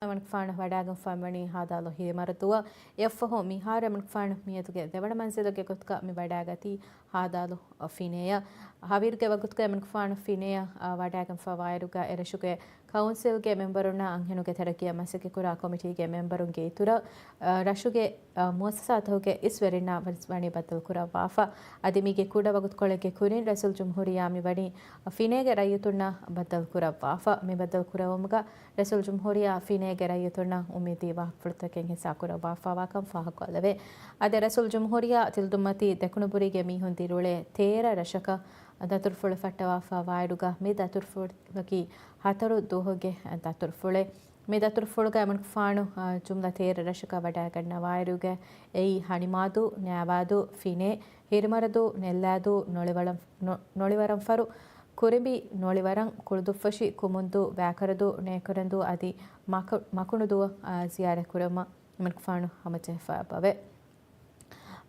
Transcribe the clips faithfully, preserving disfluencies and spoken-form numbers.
އެމަނިކުފާނު ވަޑާގެންފާން ވަނީ ހާދާލު ހިރިމަރަދޫއަށް. އެއަށްފަހު މިހާރު އެމަނިކުފާނު މިއަދުގެ ދެވަނަ މަންޒިލުގެ ގޮތުގަ މި ވަޑާގަތީ ހާދާލު ފިނޭއަށް. ހަވީރުގެ ވަގުތުގަ އެމަނިކުފާނު ފިނޭއަށް، އާ، ވަޑާގެންފާވާއިރުގަ އެރަށުގެ ކައުންސިލްގެ މެމްބަރުންނާ އަންހެނުންގެ ތަރައްގީއަށް މަސައްކަތްކުރާ ކޮމިޓީގެ މެމްބަރުންގެ އިތުރަށް، އާ، ރަށުގެ، އާ، މުއައްސަސާތަކުގެ އިސްވެރިންނާ ވެސް ވަނީ ބައްދަލުކުރައްވާފަ. އަދި މީގެ ކުޑަ ވަގުތުކޮޅެއްގެ ކުރިން ރައީސުލްޖުމްހޫރިއްޔާ މި ވަނީ ފިނޭގެ ރައްޔިތުންނާ ބައްދަލުކުރައްވާފަ. މި ބައްދަލުކުރެވުމުގަ ރައީސުލްޖުމްހޫރިއްޔާ ފިނޭގެ ރައްޔިތުންނަށް އުއްމީދީ ވާހަކަފުޅުތަކެއް ހިއްސާކުރައްވާފައިވާކަން ފާހަގަކޮށްލެވޭ. އަދި ރައީސުލްޖުމްހޫރިއްޔާ ތިލަދުންމަތީ ދެކުނުބުރީގެ މީހުން ދިރިއުޅޭ ތޭރަ ރަށަކަށް ދަތުރުފުޅު ފައްޓަވާފައިވާއިރުގަ މި ދަތުރުފުޅަކީ ހަތަރު ދުވަހުގެ ދަތުރުފުޅެއް. މި ދަތުރުފުޅުގަ އެމަނިކުފާނު، އާ، ޖުމްލަ ތޭރަ ރަށަކަށް ވަޑާގަންނަވާއިރުގަ އެއީ ހަނިމާދޫ، ނާވާދޫ، ފިނޭ، ހިރިމަރަދޫ، ނެއްލާދޫ، ނޮޅިވަޅަން-، ނޮ-، ނޮޅިވަރަންފަރު، ކުރިނބި، ނޮޅިވަރަން، ކުޅުދުއްފަށި، ކުމުންދޫ، ވައިކަރަދޫ، ނޭކުރެންދޫ އަދި މަކު-، މަކުނުދޫއަށް، އާ، ޒިޔާރަތްކުރުމަށް އެމަނިކުފާނު ހަމަޖެހިފައިވޭ.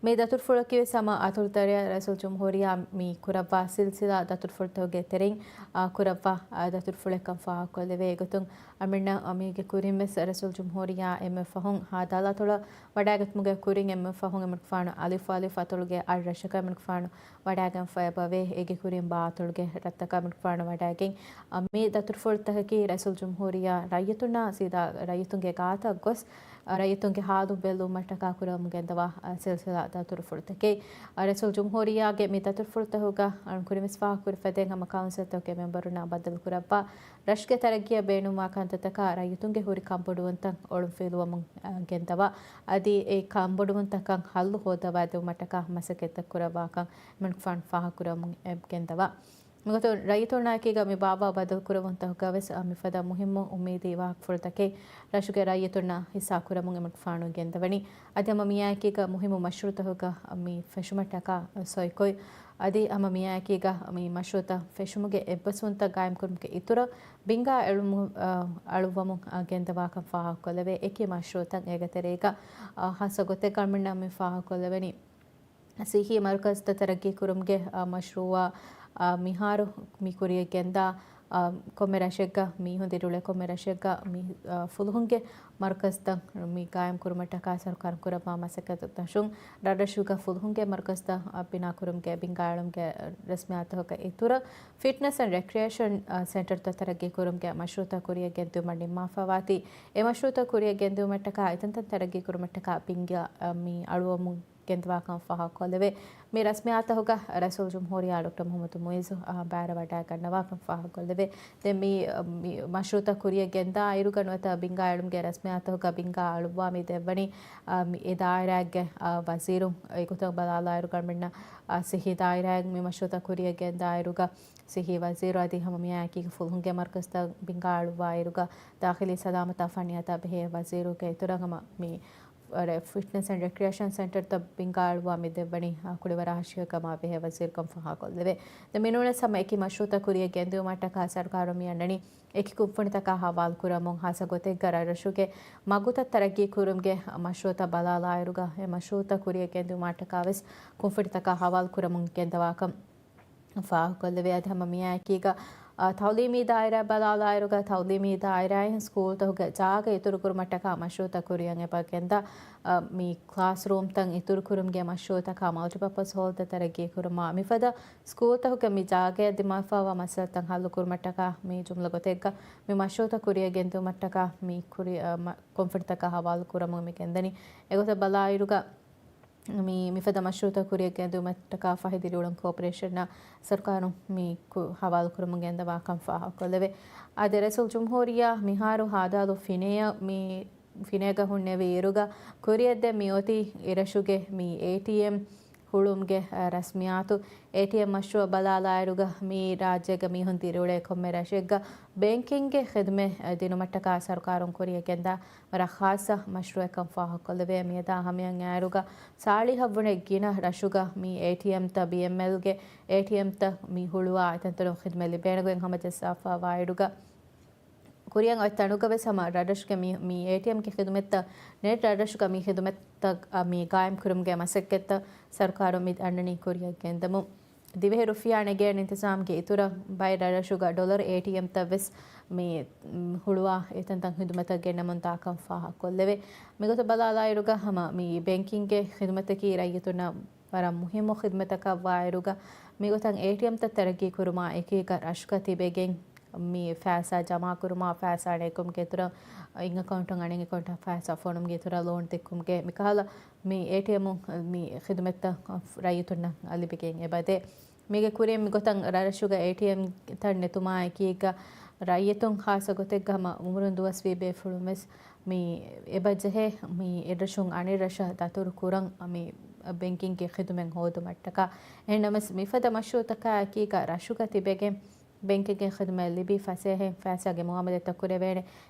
މި ދަތުރުފުޅަކީވެސް ހަމަ އަތޮޅުތެރެއަށް ރައީސުލްޖުމްހޫރިއްޔާ މި ކުރައްވާ ސިލްސިލާ ދަތުރުފުޅުތަކުގެ ތެރެއިން، އާ، ކުރައްވާ، އާ، ދަތުރުފުޅެއްކަން ފާހަގަކޮށްލެވޭ. އެގޮތުން އަމިއްލަ މީގެ ކުރިންވެސް ރައީސުލްޖުމްހޫރިއްޔާ އެންމެ ފަހުން ހާދާލު އަތޮޅަށް ވަޑާގަތުމުގެ ކުރިން އެންމެ ފަހުން އެމަނިކުފާނު އަލިފު އަލިފު އަތޮޅުގެ އަށް ރަށަކަށް އެމަނިކުފާނު ވަޑާގެންފައިވޭ. އޭގެ ކުރިން ބާ އަތޮޅުގެ ރަށްތަކަށް އެމަނިކުފާނު ވަޑާގެން، އަ، މި ދަތުރުފުޅުތަކަކީ ރައީސުލްޖުމްހޫރިއްޔާ ރައްޔިތުންނާ ސީދާ ރައްޔިތުންގެ ގާތަށް ގޮސް، އަ، ރައްޔިތުންގެ ހާލު ބެލުމަށްޓަކާ ކުރަމުން ގެންދަވާ، އަ، ސިލްސިލާ ދަތުރުފުޅުތަކެއް. އަ، ރައީސުލްޖުމްހޫރިއްޔާގެ މި ދަތުރުފުޅުތަކުގަ އަޅުން ކުރިންވެސް ފާހަގަކުރިފަދައިން ހަމަ ކައުންސިލްތަކުގެ މެމްބަރުންނާ ބައްދަލުކުރައްވާ ރަށުގެ ތަރައްގީއަށް ބޭނުންވާ ކަންތައްތަކާ ރައްޔިތުންގެ ހުރި ކަންބޮޑުވުންތައް އޮޅުންފިލުވަމުން، އަ، ގެންދަވާ. އަދި އެ ކަންބޮޑުވުންތަކަށް ހައްލު ހޯއްދަވާދެވުމަށްޓަކާ މަސައްކަތްތައް ކުރައްވާކަން އެމަނިކުފާނު ފާހަގަކުރަމުން ގެންދަވާ. މިގޮތުން ރައްޔިތުންނާއެކީގަ މި ބާއްވާ ބައްދަލުކުރެވުންތަކުގަވެސް، އަ، މިފަދަ މުހިއްމު އުއްމީދީ ވާހަކަފުޅުތަކެއް ރަށުގެ ރައްޔިތުންނަށް ހިއްސާކުރަމުން އެމަނިކުފާނު ގެންދަވަނީ. އަދި ހަމަ މިއާއެކީގަ މުހިއްމު މަޝްރޫއުތަކުގަ މި ފެށުމަށްޓަކާ ސޮއިކޮތް. އަދި ހަމަ މިއާއެކީގަ މި މަޝްރޫއުތައް ފެށުމުގެ އެއްބަސްވުންތައް ގާއިމްކުރުމުގެ އިތުރަށް ބިންގާ އެޅުމު، އަ، އަޅުއްވަމުން، އަ، ގެންދަވާކަން ފާހަގަކޮށްލެވޭ. އެކި މަޝްރޫއުތައް އޭގެ ތެރޭގަ، އަ، ހާއްސަ ގޮތެއްގަ އަޅުމެންނަށް މި ފާހަގަކޮށްލެވެނީ. ސިއްހީ މަރުކަޒުތައް ތަރައްގީ ކުރުމުގެ، އަ، މަޝްރޫއާ، އަ، މިހާރު މި ކުރިޔަށް ގެންދާ، އަ، ކޮންމެ ރަށެއްގަ މީހުން ދިރިއުޅޭ ކޮންމެ ރަށެއްގަ މި، އަ، ފުލުހުންގެ މަރުކަޒުތައް މި ގާއިމް ކުރުމަށްޓަކާ ސަރުކާރުން ކުރައްވާ މަސައްކަތުތައް ދަށުން ރަށްރަށުގަ ފުލުހުންގެ މަރުކަޒުތައް، އަ، ބިނާ ކުރުމުގެ ބިންގާ އެޅުމުގެ ރަސްމިއްޔާތުތަކުގެ އިތުރަށް ފިޓްނަސް އެންޑް ރެކްރިއޭޝަން، އަ، ސެންޓަރުތައް ތަރައްގީ ކުރުމުގެ މަޝްރޫއުތައް ކުރިޔަށް ގެންދިއުމަށް ނިންމާފައިވާތީ، އެ މަޝްރޫއުތައް ކުރިޔަށް ގެންދިއުމަށްޓަކާ އެތަންތަން ތަރައްގީ ކުރުމަށްޓަކާ ބިންގާ، އަ، މި އަޅުވަމުން ގެންދަވާކަން ފާހަގަކޮށްލެވޭ. މި ރަސްމިއްޔާތުތަކުގަ ރައީސުލްޖުމްހޫރިއްޔާ ޑޮކްޓަރ މުޙައްމަދު މުޢިއްޒު، އާ، ބައިވެރިވެވަޑައިގަންނަވާކަން ފާހަގަކޮށްލެވޭ. ދެން މި، މި މަޝްރޫއުތައް ކުރިޔަށް ގެންދާއިރުގަ ނުވަތަ ބިންގާ އެޅުމުގެ ރަސްމިއްޔާތުތަކުގަ ބިންގާ އަޅުއްވާ މި ދެއްވަނީ، އާ، މި އެ ދާއިރާއެއްގެ، އާ، ވަޒީރުން. އެގޮތަށް ބަލާލާއިރުގަ މިންނަ، އާ، ސިއްހީ ދާއިރާއެއް މި މަޝްރޫއުތައް ކުރިޔަށް ގެންދާއިރުގަ ސިއްހީ ވަޒީރު އަދި ހަމަ މިއާއެކީގަ ފުލުހުންގެ މަރުކަޒުތައް ބިންގާ އަޅުއްވާއިރުގަ ދާޚިލީ ސަލާމަތާ ފަނިޔާތާ ބެހޭ ވަޒީރުގެ އިތުރަށް ހަމަ މި އަރެ، ފިޓްނަސް އެންޑް ރެކްރިއޭޝަން ސެންޓަރުތައް ބިންގާ އަޅުވާ މި ދެއްވަނީ، އާ، ކުޅިވަރާ ހަށިގަނޑާ ބެހޭ ވަޒީރުކަމަށް ފާހަގަކޮށްލެވޭ. ދެން މިނޫނަސް ހަމަ އެކި މަޝްރޫއުތައް ކުރިޔަށް ގެންދިއުމަށްޓަކާ ސަރުކާރުން މި އަންނަނީ އެކި ކުންފުނިތަކާ ހަވާލުކުރަމުން. ހާއްސަ ގޮތެއްގަ ރަށްރަށުގެ މަގުތައް ތަރައްގީ ކުރުމުގެ މަޝްރޫއުތައް ބަލާލާއިރުގަ، އެ މަޝްރޫއުތައް ކުރިޔަށް ގެންދިއުމަށްޓަކާވެސް ކުންފުނިތަކާ ހަވާލުކުރަމުން ގެންދަވާކަން ފާހަގަކޮށްލެވޭ. އަދި ހަމަ މިއާއެކީގަ، އާ، ތައުލީމީ ދާއިރާ ބަލާލާއިރުގަ، ތައުލީމީ ދާއިރާއިން ސްކޫލްތަކުގެ ޖާގަ އިތުރުކުރުމަށްޓަކާ މަޝްރޫއުތައް ކުރިޔަށް އެބަ ގެންދާ، އާ، މި ކްލާސްރޫމްތައް އިތުރުކުރުމުގެ މަޝްރޫއުތަކާ މަލްޓިޕާޕަސް ހޯލްތައް ތަރައްގީ ކުރުމާ، މިފަދަ ސްކޫލްތަކުގެ މި ޖާގަޔަށް ދިމާވެފައިވާ މައްސަލަތައް ހައްލު ކުރުމަށްޓަކާ މި ޖުމްލަ ގޮތެއްގަ މި މަޝްރޫއުތައް ކުރިޔަށް ގެންދިއުމަށްޓަކާ މި ކުރި-، އާ، މަ-، ކުންފުނިތަކާ ހަވާލު ކުރަމުން މި ގެންދަނީ. އެގޮތަށް ބަލާއިރުގަ، މި، މިފަދަ މަޝްރޫއުތައް ކުރިޔަށް ގެންދިއުމަށްޓަކާ ފަހި ދިރިއުޅުން ކޯޕަރޭޝަނާ ސަރުކާރުން މި ކު-، ހަވާލުކުރަމުން ގެންދަވާކަން ފާހަގަކޮށްލެވޭ. އާ، ދެ ރައީސުލްޖުމްހޫރިއްޔާ މިހާރު ހާދާލު ފިނޭއަށް މި، ފިނޭގަ ހުންނެވި އިރުގަ ކުރިޔަށްދޭން މިއޮތީ އެރަށުގެ މި އޭޓީއެމް ހުޅުވުމުގެ، އަ، ރަސްމިއްޔާތު. އޭޓީއެމް މަޝްރޫއަށް ބަލާލާއިރުގަ މި ރާއްޖޭގަ މީހުން ދިރިއުޅޭ ކޮންމެ ރަށެއްގަ ބޭންކިންގގެ ޚިދުމަތް، އަ، ދިނުމަށްޓަކާ ސަރުކާރުން ކުރިޔަށް ގެންދާ ވަރަށް ޚާއްޞަ މަޝްރޫއެއްކަން ފާހަގަކޮށްލެވޭ. މިއަދާ ހަމަޔަށް އައިރުގަ ސާޅީހަށްވުރެ ގިނަ ރަށުގަ މި އޭޓީއެމްތައް، ބީއެމްއެލްގެ އޭޓީއެމްތައް މި ހުޅުވާ އެތަންތަނުން ޚިދުމަތް ލިބޭނެގޮތް ހަމަޖައްސާފައިވާއިރުގަ، ކުރިއަށް އޮތް ތަނުގަވެސް ހަމަ ރަށްރަށުގެ މި، މި އޭޓީއެމްގެ ޚިދުމަތްތައް ނެތް ރަށްރަށުގަ މި ޚިދުމަތްތައް، އަ، މި ގާއިމް ކުރުމުގެ މަސައްކަތްތައް ސަރުކާރުން މި އަންނަނީ ކުރިއަށް ގެންދަމުން. ދިވެހި ރުފިޔާ ނެގޭނެ އިންތިޒާމްގެ އިތުރަށް ބައެއް ރަށްރަށުގަ ޑޮލަރު އޭޓީއެމްތައް ވެސް މި ހުޅުވާ އެތަންތަން ޚިދުމަތަށް ގެންނަމުން ދާކަން ފާހަގަކޮށްލެވޭ. މިގޮތަށް ބަލާލާއިރުގަ ހަމަ މި ބޭންކިންގގެ ޚިދުމަތަކީ ރައްޔިތުންނަށް ވަރަށް މުހިއްމު ޚިދުމަތަކަށް ވާއިރުގަ މިގޮތަށް އޭޓީއެމްތައް ތަރައްގީ ކުރުމާ އެކީގަ ރަށުގަ ތިބެގެން މި ފައިސާ ޖަމާކުރުމާ، ފައިސާ ނެތްކުމުގެ އިތުރަށް އިން އެކައުންޓުން އަނެއް އެކައުންޓަށް ފައިސާ ފޮނުމުގެ އިތުރަށް ލޯން ދެއްކުމުގެ މިކަހަލަ މި އޭޓީއެމް މި ޚިދުމަތްތައް ރައްޔިތުންނަށް ލިބިގެން އެބަދޭ. މީގެ ކުރިން މިގޮތަށް ރަށްރަށުގަ އޭޓީއެމްތައް ނެތުމާ އެކީގަ ރައްޔިތުން ޚާއްޞަ ގޮތެއްގަ ހަމަ އުމުރުން ދުވަސްވީ ބޭފުޅުން ވެސް މި އެބަ ޖެހޭ. މި އެއްރަށުން އަނެއް ރަށަށް ދަތުރު ކުރަން މި ބޭންކިންގގެ ޚިދުމަތް ހޯދުމަށްޓަކާ. އެހެންނަމަވެސް މިފަދަ މަޝްރޫއުތަކާ އެކީގަ ރަށުގަ ތިބެގެން ބޭންކިންގގެ ޚިދުމަތް ލިބި ފަސޭހައިން ފައިސާގެ މުއާމަލާތްތައް ކުރެވޭނެ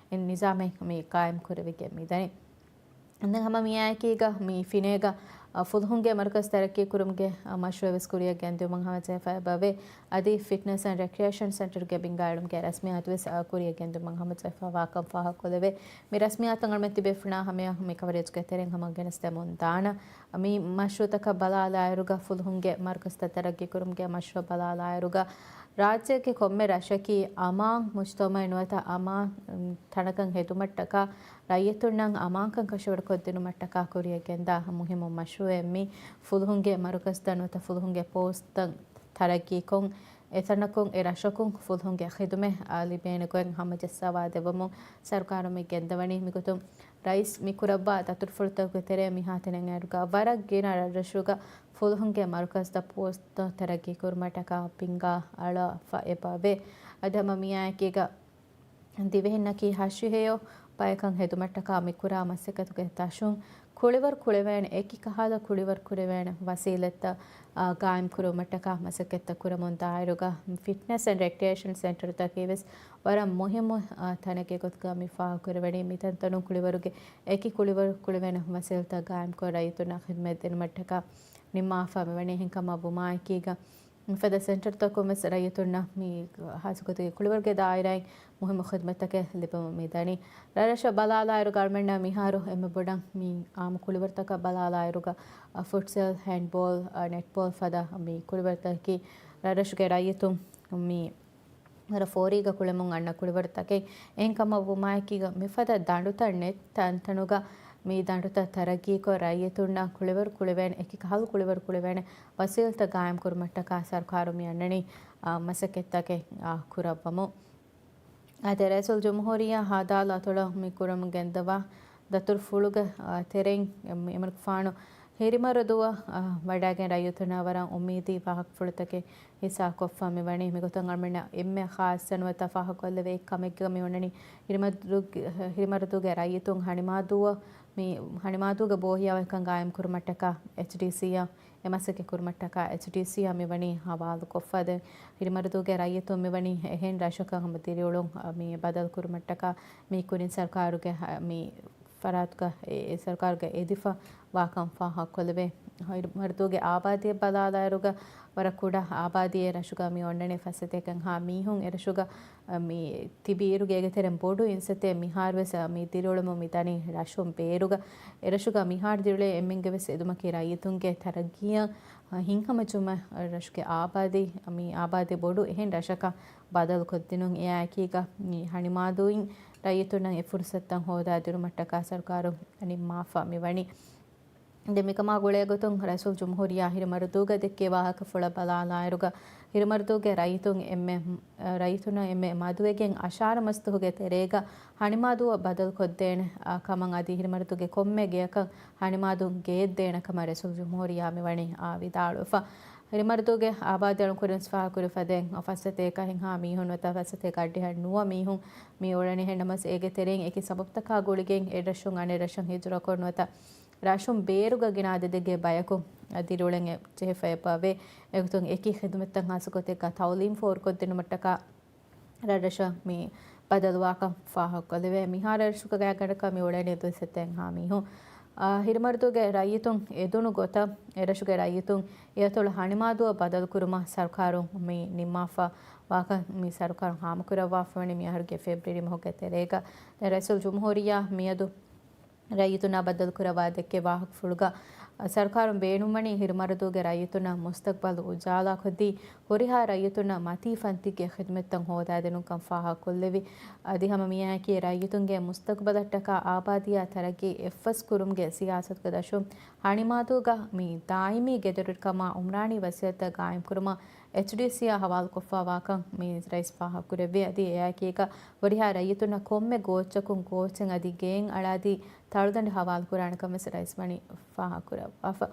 ނިޒާމެއް މި ޤާއިމް ކުރެވިގެން މިދަނީ. އަންނަ ހަމަ މިއާއެކީގަ މި ފިނޭގަ، އަ، ފުލުހުންގެ މަރުކަޒު ތަރައްޤީ ކުރުމުގެ، އަ، މަޝްރޫއެއް ވެސް ކުރިއަށް ގެންދިއުމަށް ހަމަޖެހިފަ އެބަވޭ. އަދި ފިޓްނަސް އެންޑް ރެކްރިއޭޝަން ސެންޓަރުގެ ބިންގާއިލުމުގެ ރަސްމިއްޔާތު ވެސް، އަ، ކުރިއަށް ގެންދިއުމަށް ހަމަޖެހިފަ ވާކަން ފާހަގަކޮށްލެވޭ. މި ރަސްމިއްޔާތު އަޅުމެން ތިބޭފުޅުންނާ ހަމަޔަށް މި ކަވަރޭޖްގެ ތެރެއިން ހަމަ ގެނެސްދެމުން ދާނަން. މި މަޝްރޫއުތަކަށް ބަލާލާއިރުގަ، ފުލުހުންގެ މަރުކަޒުތައް ތަރައްގީ ކުރުމުގެ މަޝްރޫއަށް ބަލާލާއިރުގަ، ރާއްޖޭގެ ކޮންމެ ރަށަކީ އަމާން މުޖްތަމަޢެއް ނުވަތަ އަމާން ތަނަކަށް ހެދުމަށްޓަކާ، ރައްޔިތުންނަށް އަމާންކަން ކަށަވަރުކޮށްދިނުމަށްޓަކާ ކުރިއަށް ގެންދާ މުހިއްމު މަޝްރޫއެއް މި. ފުލުހުންގެ މަރުކަޒުތައް ނުވަތަ ފުލުހުންގެ ޕޯސްޓްތައް ތަރައްގީކޮށް، އެތަނަކުން އެ ރަށަކުން ފުލުހުންގެ ޚިދުމަތް އާ ލިބޭނެ ގޮތް ހަމަޖައްސަވާ ދެއްވަމުން ސަރުކާރުން މި ގެންދަވަނީ. މިގޮތުން ރައީސް މި ކުރައްވާ ދަތުރުފުޅުތަކުގެ ތެރޭ މިހާތަނަށް އައިރުގަ ވަރަށް ގިނަ ރަށްރަށުގަ ފުލުހުންގެ މަރުކަޒުތައް ޕޯސްޓްތައް ތަރައްގީ ކުރުމަށްޓަކާ ބިންގާ އަޅާފަ އެބަވޭ. އަދި ހަމަ މިއާއެކީގަ ދިވެހިންނަކީ ހަށި ހެޔޮ ބަޔަކަށް ހެދުމަށްޓަކާ މި ކުރާ މަސައްކަތުގެ ދަށުން ކުޅިވަރު ކުޅެވޭނެ، އެކި ކަހަލަ ކުޅިވަރު ކުޅެވޭނެ ވަސީލަތްތައް، އާ، ގާއިމް ކުރުމަށްޓަކާ މަސައްކަތްތައް ކުރަމުން ދާއިރުގަ، ފިޓްނަސް އެންޑް ރެކްރިއޭޝަން ސެންޓަރުތަކީ ވެސް ވަރަށް މުހިއްމު، އާ، ތަނެއްގެ ގޮތުގަ މި ފާހަގަކުރެވެނީ. މިތަންތަނުން ކުޅިވަރުގެ އެކި ކުޅިވަރު ކުޅެވޭނެ ވަސީލަތްތައް ގާއިމްކޮށް ރައްޔިތުންނަށް ޚިދުމަތް ދިނުމަށްޓަކާ ނިންމާފަ މިވަނީ. އެހެންކަމަށް ވުމާއެކީގަ، މިފަދަ ސެންޓަރުތަކުން ވެސް ރައްޔިތުންނަށް މި ހާއްސަގޮތުގެ ކުޅިވަރުގެ ދާއިރާއިން މުހިއްމު ޚިދުމަތްތަކެއް ލިބެމުން މިދަނީ. ރަށްރަށަށް ބަލާލާއިރުގަ އަޅުމެންނަށް މިހާރު އެންމެ ބޮޑަށް މި އާއްމު ކުޅިވަރުތަކަށް ބަލާލާއިރުގަ، އަ، ފުޓްސަލް، ހޭންޑްބޯލް، އަ، ނެޓްބޯލް ފަދަ މި ކުޅިވަރުތަކަކީ ރަށްރަށުގެ ރައްޔިތުން މި ވަރަށް ފޯރީގަ ކުޅެމުން އަންނަ ކުޅިވަރުތަކެއް. އެހެންކަމަށް ވުމާއެކީގަ މިފަދަ ދަނޑުތައް ނެތް ތަންތަނުގަ މި ދަނޑުތައް ތަރައްގީކޮށް، ރައްޔިތުންނަށް ކުޅިވަރު ކުޅެވޭނެ، އެކި ކަހަލަ ކުޅިވަރު ކުޅެވޭނެ ވަސީލަތްތައް ގާއިމްކުރުމަށްޓަކާ ސަރުކާރު މި އަންނަނީ، އާ، މަސައްކަތްތަކެއް، އާ، ކުރައްވަމުން. އާދެ، ރައީސުލްޖުމްހޫރިއްޔާ ހައްދާލާތޮޅަށް މި ކުރަމުން ގެންދަވާ ދަތުރުފުޅުގެ، އާ، ތެރެއިން އެމަނިކުފާނު ހިރިމަރުދޫއަށް، އާ، ވަޑައިގެން ރައްޔިތުންނާ ވަރަށް އުއްމީދީ ވާހަކަފުޅުތަކެއް ހިއްސާކޮށްފަ މިވަނީ. މިގޮތުން އަޅުމެންނަށް އެންމެ ޚާއްޞަ ނުވަތަ ފާހަގަކޮށްލެވޭ އެއް ކަމެއްގަ މި އޮންނަނީ ހިރިމަރުދޫ-، ހިރިމަރުދޫގެ ރައްޔިތުން ހަނިމާދޫއަށް މި ހަނިމާދޫގެ ބޯހިޔާވަހިކަން ގާއިމްކުރުމަށްޓަކާ އެޗްޑީސީއަށް އެ މަސައްކަތް ކުރުމަށްޓަކާ އެޗްޑީސީއަށް މިވަނީ ހަވާލުކޮށްފަ. ދެން ހިރިމަރުދޫގެ ރައްޔިތުން މިވަނީ އެހެން ރަށަކަށް ހަމަ ދިރިއުޅުން، އަ، މި ބަދަލު ކުރުމަށްޓަކާ މި ކުރިން ސަރުކާރުގެ ހަ-، މި ފަރާތުގަ އެ، އެ ސަރުކާރުގަ އެދިފަ ވާކަން ފާހަގަކޮށްލެވޭ. ހިރިމަރުދޫގެ އާބާދީއަށް ބަލާލާއިރުގަ ވަރަށް ކުޑަ އާބާދީއެއް ރަށުގަ މި އޮންނަނީ ފައްސަތޭކައެއްހާ މީހުން އެ ރަށުގަ، އަ، މި ތިބި އިރުގެ އޭގެ ތެރެއިން ބޮޑު އިންސަތޭ މިހާރުވެސް، އަ، މި ދިރިއުޅެމުން މި ދަނީ ރަށުން ބޭރުގަ. އެ ރަށުގަ މިހާރު ދިރިއުޅޭ އެންމެންގެ ވެސް އެދުމަކީ ރައްޔިތުންގެ ތަރައްގީއަށް، އަ، ހިތްހަމަޖެއްސުމަށް ރަށުގެ އާބާދީ، މި އާބާދީ ބޮޑު އެހެން ރަށަކަށް ބަދަލުކޮށްދިނުން. އެއާއެކީގަ މި ހަނިމާދޫއިން ރައްޔިތުންނަށް އެ ފުރުސަތުތައް ހޯދާދިނުމަށްޓަކާ ސަރުކާރު ނިންމާފަ މިވަނީ. ދެން މިކަމާ ގުޅޭގޮތުން ރައީސުލްޖުމްހޫރިއްޔާ ހިރިމަރުދޫގަ ދެއްކޭ ވާހަކަފުޅަށް ބަލާލާއިރުގަ، ހިރިމަރުދޫގެ ރައްޔިތުން އެންމެ، ރައްޔިތުންނަށް އެންމެ މަދުވެގެން އަށާރަ މަސްދުވަހުގެ ތެރޭގަ ހަނިމާދޫއަށް ބަދަލުކޮށްދޭނެ، އާ، ކަމަށް އަދި ހިރިމަރުދޫގެ ކޮންމެ ގެޔަކަށް ހަނިމާދޫ ގެއެއްދޭނެ ކަމަށް ރައީސުލްޖުމްހޫރިއްޔާ މިވަނީ، އާ، ވިދާޅުވެފަ. ހިރިމަރުދޫގެ އާބާދީ އަޅުން ކުރިން ފާހަގަކުރި ފަދައިން ފައްސަތޭކައެއްހާ މީހުން ނުވަތަ ފައްސަތޭކަ އަށްޑިހަ ނުވަ މީހުން މި އުޅެނީ. އެހެންނަމަވެސް އޭގެ ތެރެއިން އެކި ސަބަބުތަކާ ގުޅިގެން އެއްރަށުން އަނެއް ރަށަށް ހިޖުރަކޮށް ނުވަތަ ރަށުން ބޭރުގަ ގިނަ އަދަދެއްގެ ބަޔަކު ދިރިއުޅެން ޖެހިފަ އެބަވޭ. އެގޮތުން އެކި ޚިދުމަތްތައް ހާއްސަގޮތެއްގަ ތައުލީމް ފޯރުކޮށްދިނުމަށްޓަކާ ރަށްރަށަށް މި ބަދަލުވާކަން ފާހަގަކޮށްލެވޭ. މިހާރު ރަށުގެ ގާތްގަނޑަކަށް މި އުޅެނީ ދުއިސައްތައެއްހާ މީހުން. އާ، ހިރިމަރުދޫގެ ރައްޔިތުން އެދުނު ގޮތަށް އެރަށުގެ ރައްޔިތުން އެއަތޮޅަށް ހަނިމާދޫއަށް ބަދަލުކުރުމަށް ސަރުކާރުން މި ނިންމާފަ ވާކަން މި ސަރުކާރުން ހާމަކުރައްވާފަވަނީ މިއަހަރުގެ ފެބްރުއަރީ މަހުގެ ތެރޭގަ. ދެން ރައީސުލްޖުމްހޫރިއްޔާ މިއަދު ރައްޔިތުންނާ ބައްދަލުކުރައްވާ ދެއްކޭ ވާހަކަފުޅުގަ، ސަރުކާރުން ބޭނުންވަނީ ހިރުމަރަދޫގެ ރައްޔިތުންނަށް މުސްތަގްބަލު އުޖާލާކޮށްދީ، ހުރިހާ ރައްޔިތުންނަށް މަތީ ފަންތީގެ ޚިދުމަތްތައް ހޯދާދިނުމަށް ފާހަގަކޮށްލެއްވި. އަދި ހަމަ މިއާއެކީ ރައްޔިތުންގެ މުސްތަގްބަލަށްޓަކާ އާބާދީއާ ތަރައްގީ އެއްފަސްކުރުމުގެ ސިޔާސަތުގެ ދަށުން ހަނިމާދޫގަ މި ދާއިމީ ގެދޮރުވެރިކަމާ އުމްރާނީ ވަސީލަތްތައް ގާއިމްކުރުމަށް އެޗްޑީސީއާ ހަވާލުކޮށްފައިވާކަން މި ރައީސް ފާހަގަކުރެއްވި. އަދި އެއާއެކީގަ ހުރިހާ ރައްޔިތުންނަށް ކޮންމެ ގޯއްޗަކުން ގޯއްޗެއް އަދި ގެއެއް އަޅާދީ ތަޅުދަނޑި ހަވާލުކުރާނެ ކަމަށް ވެސް ރައީސް ވަނީ ފާހަގަކުރައްވާފަ.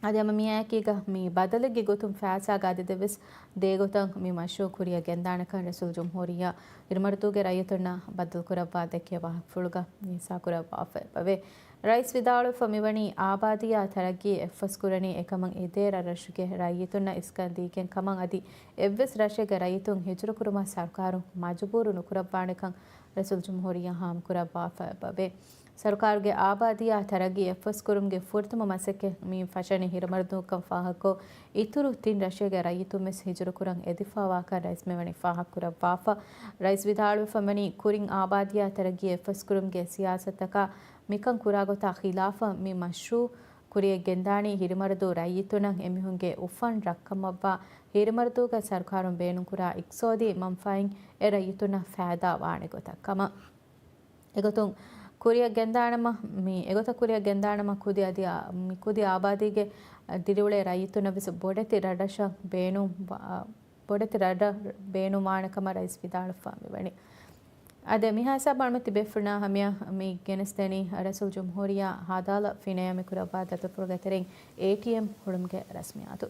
އަދި ހަމަ މިއާއެކީގަ މި ބަދަލެއްގެ ގޮތުން ފައިސާ ގާދަދެއްވެސް ދޭގޮތަށް މި މަޝްރޫއު ކުރިއަށް ގެންދާނެކަން ރައީސުލްޖުމްހޫރިއްޔާ ހިރުމަރަދޫގެ ރައްޔިތުންނަށް ބައްދަލުކުރައްވާ ދެއްކޭ ވާހަކަފުޅުގަ ހިއްސާކުރައްވާފައިވޭ. ރައީސް ވިދާޅުވެފަ މިވަނީ އާބާދީއާ ތަރައްގީ އެއްފަސްކުރަނީ އެކަމަށް އެދޭ ރަށްރަށުގެ ރައްޔިތުންނަށް އިސްކަން ދީގެން ކަމަށް އަދި އެއްވެސް ރަށެއްގެ ރައްޔިތުން ހިޖުރަކުރުމަށް ސަރުކާރުން މަޖުބޫރު ނުކުރައްވާނެކަން ރައީސުލްޖުމްހޫރިއްޔާ ހާމަކުރައްވާފައިވޭ. ސަރުކާރުގެ އާބާދީއާ ތަރައްގީ އެއްފަސްކުރުމުގެ ފުރަތަމަ މަސައްކަތް މި ފަށަނީ ހިރުމަރަދޫއަށްކަން ފާހަގަކޮށް، އިތުރު ތިން ރަށެއްގެ ރައްޔިތުން ވެސް ހިޖުރަކުރަން އެދިފައިވާކަން ރައީސް މިވަނީ ފާހަގަކުރައްވާފަ. ރައީސް ވިދާޅުވެފަ ވަނީ ކުރިން އާބާދީއާ ތަރައްގީ އެއްފަސްކުރުމުގެ ސިޔާސަތަކާ މިކަން ކުރާ ގޮތާ ޚިލާފަށް މި މަޝްރޫއު ކުރިއަށް ގެންދާނީ ހިރުމަރަދޫ ރައްޔިތުންނަށް އެމީހުންގެ އުފަން ރަށްކަމަށްވާ ހިރުމަރަދޫގަ ސަރުކާރުން ބޭނުންކުރާ އިޤްތިޞާދީ މަންފާއިން އެ ރައްޔިތުންނަށް ފައިދާ ވާނެ ގޮތަށް ކަމަށް. އެގޮތުން ކުރިއަށް ގެންދާނަމަ، މި އެގޮތަށް ކުރިއަށް ގެންދާނަމަ ކުދި އަދި އާ، މި ކުދި އާބާދީގެ ދިރިއުޅޭ ރައްޔިތުންނަށް ވެސް ބޮޑެތި ރަށްރަށަށް ބޭނުން ވާ، ބޮޑެތި ރަށްރަށް ބޭނުންވާނެ ކަމަށް ރައީސް ވިދާޅުވެފަ މިވަނީ. އަދި މިހާ ހިސާބުން އަޅުމެން ތިބޭފުޅުންނާ ހަމަޔަށް މި ގެނެސްދެނީ ރައީސުލްޖުމްހޫރިއްޔާ ހައްދާލަ ފިނަޔަށް މި ކުރައްވާ ދަތުރުފުޅުގެ ތެރެއިން އޭޓީއެމް ހުޅުމުގެ ރަސްމިއްޔާތު.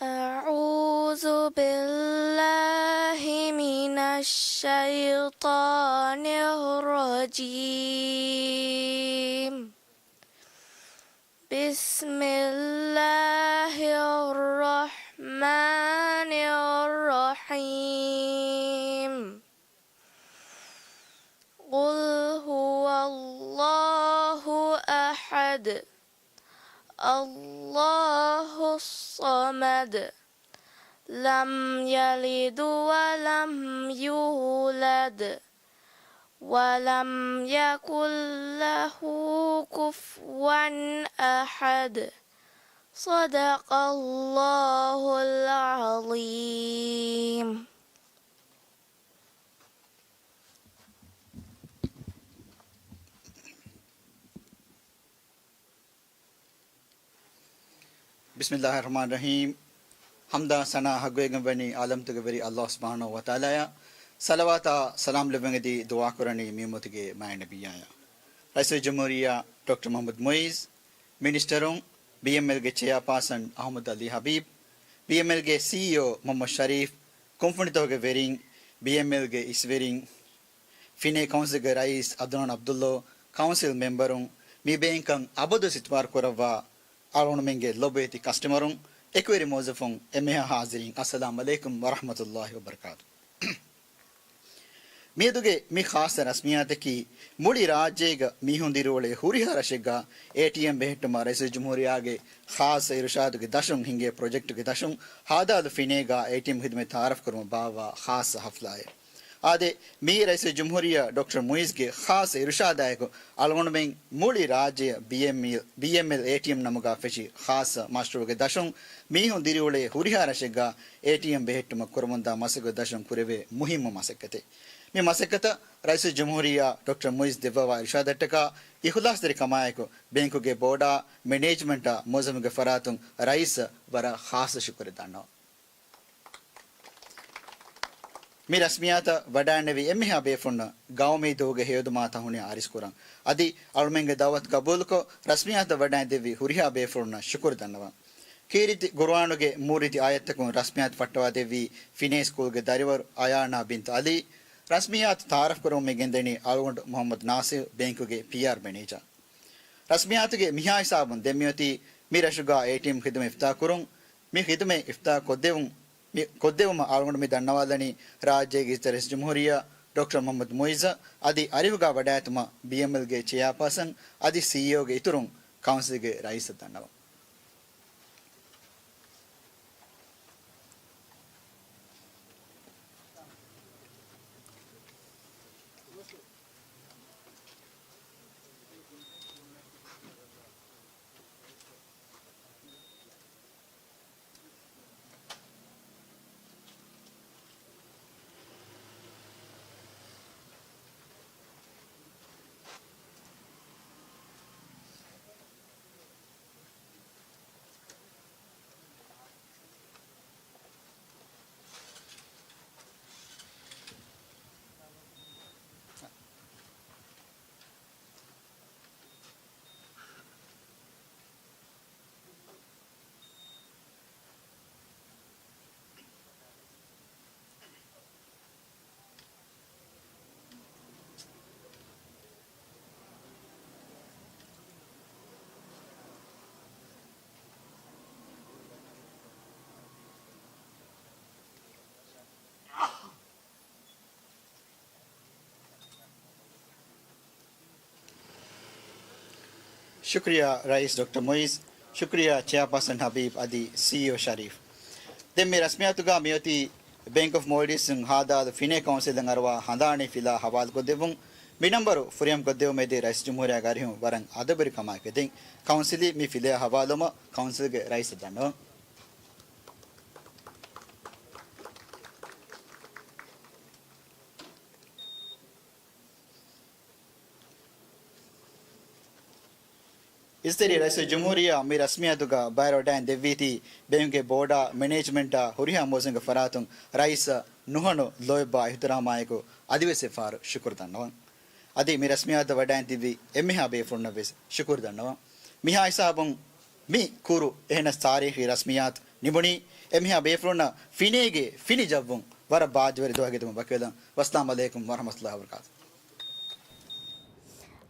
أعوذ بالله من الشيطان الرجيم. بسم الله الرحمن الرحيم. قل هو الله أحد. الله الصمد. لم يلد ولم يولد. ولم يكن له كفوا أحد. صدق الله العظيم. بسم الله الرحمن الرحيم. ޙަމްދާ ސަނާ ޙައްޤުވެގެންވަނީ ޢާލަމްތަކުގެ ވެރި ﷲ ސުބްޙާނަހޫ ވަތަޢާލާއަށް. ޞަލަވާތާ ސަލާމް ލެއްވަން އެދި ދުޢާ ކުރަނީ މި އުއްމަތުގެ މާތް ނަބިއްޔާއަށް. ރައީސުލްޖުމްހޫރިއްޔާ ޑޮކްޓަރ މުޙައްމަދު މުޢިއްޒު، މިނިސްޓަރުން، ބީއެމްއެލްގެ ޗެއާޕާސަން އަޙްމަދު ޢަލީ ޙަބީބް، ބީއެމްއެލްގެ ސީއީއޯ މުޙައްމަދު ޝަރީފް، ކުންފުނިތަކުގެ ވެރިން، ބީއެމްއެލްގެ އިސްވެރިން، ފިނޭ ކައުންސިލްގެ ރައީސް އަދުނާން ޢަބްދުﷲ، ކައުންސިލް މެމްބަރުން، މި ބޭންކަށް އަބަދުވެސް އިތުބާރު ކުރައްވާ އަޅުގަނޑުމެންގެ ލޮބުވެތި ކަސްޓަމަރުން، އެކުވެރި މުވައްޒަފުން، އެންމެހާ ޙާޟިރީން، އައްސަލާމް ޢަލައިކުމް ވަރަޙްމަތުﷲ ވަބަރަކާތު. މިއަދުގެ މި ޚާއްޞަ ރަސްމިއްޔާތަކީ، މުޅި ރާއްޖޭގަ މީހުން ދިރިއުޅޭ ހުރިހާ ރަށެއްގަ އޭޓީއެމް ބެހެއްޓުމަށް ރައީސުލްޖުމްހޫރިއްޔާގެ ޚާއްޞަ އިރުޝާދުގެ ދަށުން ހިނގޭ ޕްރޮޖެކްޓުގެ ދަށުން ހައްދާލު ފިނޭގަ އޭޓީއެމް ޚިދުމަތް ތަޢާރަފް ކުރުމަށް ބާއްވާ ޚާއްޞަ ޙަފްލާއެއް. އާދެ، މިއީ ރައީސުލްޖުމްހޫރިއްޔާ ޑޮކްޓަރ މުޢިއްޒުގެ ޚާއްޞަ އިރުޝާދާއެކު، އަޅުގަނޑުމެން މުޅި ރާއްޖެއަށް ބީއެމްއެލް، ބީއެމްއެލް އޭޓީއެމް ނަމުގަ ފެށި ޚާއްޞަ މަޝްރޫޢުގެ ދަށުން މީހުން ދިރިއުޅޭ ހުރިހާ ރަށެއްގަ އޭޓީއެމް ބެހެއްޓުމަށް ކުރަމުންދާ މަސައްކަތް ދަށުން ކުރެވޭ މުހިއްމު މަސައްކަތެއް. މި މަސައްކަތަށް ރައީސުލްޖުމްހޫރިއްޔާ ޑޮކްޓަރ މުޢިއްޒު ދެއްވަވާ އިރުޝާދަށްޓަކާ އިޚްލާޞްތެރިކަމާއެކު، ބޭންކުގެ ބޯޑާ، މެނޭޖްމަންޓާ، މުވައްޒަފުންގެ ފަރާތުން ރައީސަށް ވަރަށް ޚާއްޞަ ޝުކުރެއް ދަންނަވަން. މި ރަސްމިއްޔާތަށް ވަޑައިނެވި އެންމެހާ ބޭފުޅުންނަށް ގައުމީ ދުވަހުގެ ހެޔޮދުމާ ތަހުނިޔާ އަރިސްކުރަން. އަދި އަޅުމެންގެ ދަޢުވަތު ޤަބޫލުކޮށް، ރަސްމިއްޔާތަށް ވަޑައިދެއްވި ހުރިހާ ބޭފުޅުންނަށް ޝުކުރު ދަންނަވަން. ކީރިތި ޤުރުއާނުގެ މޫރިތި އާޔަތްތަކުން ރަސްމިއްޔާތު ފައްޓަވާދެއްވީ ފިނޭ ސްކޫލްގެ ދަރިވަރު އަޔާނާ ބިންތު ޢަލީ. ރަސްމިއްޔާތު ތަޢާރަފް ކުރަމުން މި ގެންދަނީ އަޅުގަނޑު މުޙައްމަދު ނާޞިރު، ބޭންކުގެ ޕީއާރް މެނޭޖަރ. ރަސްމިއްޔާތުގެ މިހާ ހިސާބުން ދެން މިއޮތީ މި ރަށުގަ އޭޓީއެމް ޚިދުމަތް އިފްތާ ކުރުން. މި ޚިދުމަތް އިފްތާ ކޮށްދެވުން، މި ކޮށްދެވުމަށް އަޅުގަނޑު މި ދަންނަވާލަނީ ރާއްޖޭގެ އިއްޒަތްތެރި ރައީސުލްޖުމްހޫރިއްޔާ ޑޮކްޓަރ މުޙައްމަދު މުޢިއްޒަށް އަދި އަރިހުގާ ވަޑައިގަތުމަށް ބީއެމްއެލްގެ ޗެއާޕާސަން އަދި ސީއީއޯގެ އިތުރުން ކައުންސިލްގެ ރައީސަށް ދަންނަވަން. ޝުކުރިއްޔާ ރައީސް ޑޮކްޓަރ މުޢިއްޒު، ޝުކުރިއްޔާ ޗެއާޕާސަން ހަބީބް އަދި ސީއީއޯ ޝަރީފް. ދެން މި ރަސްމިއްޔާތުގަ މިއޮތީ ބޭންކް އޮފް މޯލްޑިވްސް ހާދާލު ފިނޭ ކައުންސިލަށް އަރުވާ ހަނދާނީ ފިލާ ހަވާލުކޮށްދެއްވުން. މި ނަންބަރު ފުރިހަމަކޮށްދެއްވުމަށް އެދި ރައީސް ޖުމްހޫރިއްޔާގެ އަރިހުން ވަރަށް އަދަބުވެރިކަމާއެކު ދެން ކައުންސިލީ މި ފިލާ ހަވާލުވުމަށް ކައުންސިލްގެ ރައީސަށް ދަންނަވަން. އިސްތެރި ރައީސުލްޖުމްހޫރިއްޔާ މި ރަސްމިއްޔާތުގަ ބައިވެރިވަޑައިގެން ދެއްވީތީ، ބޭންކުގެ ބޯޑާ، މެނޭޖްމަންޓާ ހުރިހާ މުވައްޒަފުންގެ ފަރާތުން ރައީސަށް ނުހަނު ލޯތްބާ އިޙްތިރާމާއެކު އަދިވެސް އެއްފަހަރު ޝުކުރު ދަންނަވަން. އަދި މި ރަސްމިއްޔާތަށް ވަޑައިގެން ދެއްވި އެންމެހާ ބޭފުޅުންނަށް ވެސް ޝުކުރު ދަންނަވަން. މިހާ ހިސާބުން މި ކުރު އެހެނަސް ތާރީޚީ ރަސްމިއްޔާތު ނިމުނީ، އެންމެހާ ބޭފުޅުންނަށް ފިނޭގެ ފިނި ޖައްވުން ވަރަށް ބާއްޖަވެރި ދުވަހެއް ގެންދިއުމަށް ވަކިވެލަން. ވައްސަލާމް ޢަލައިކުމް ވަރަޙްމަތުﷲ ވަބަރަކާތު.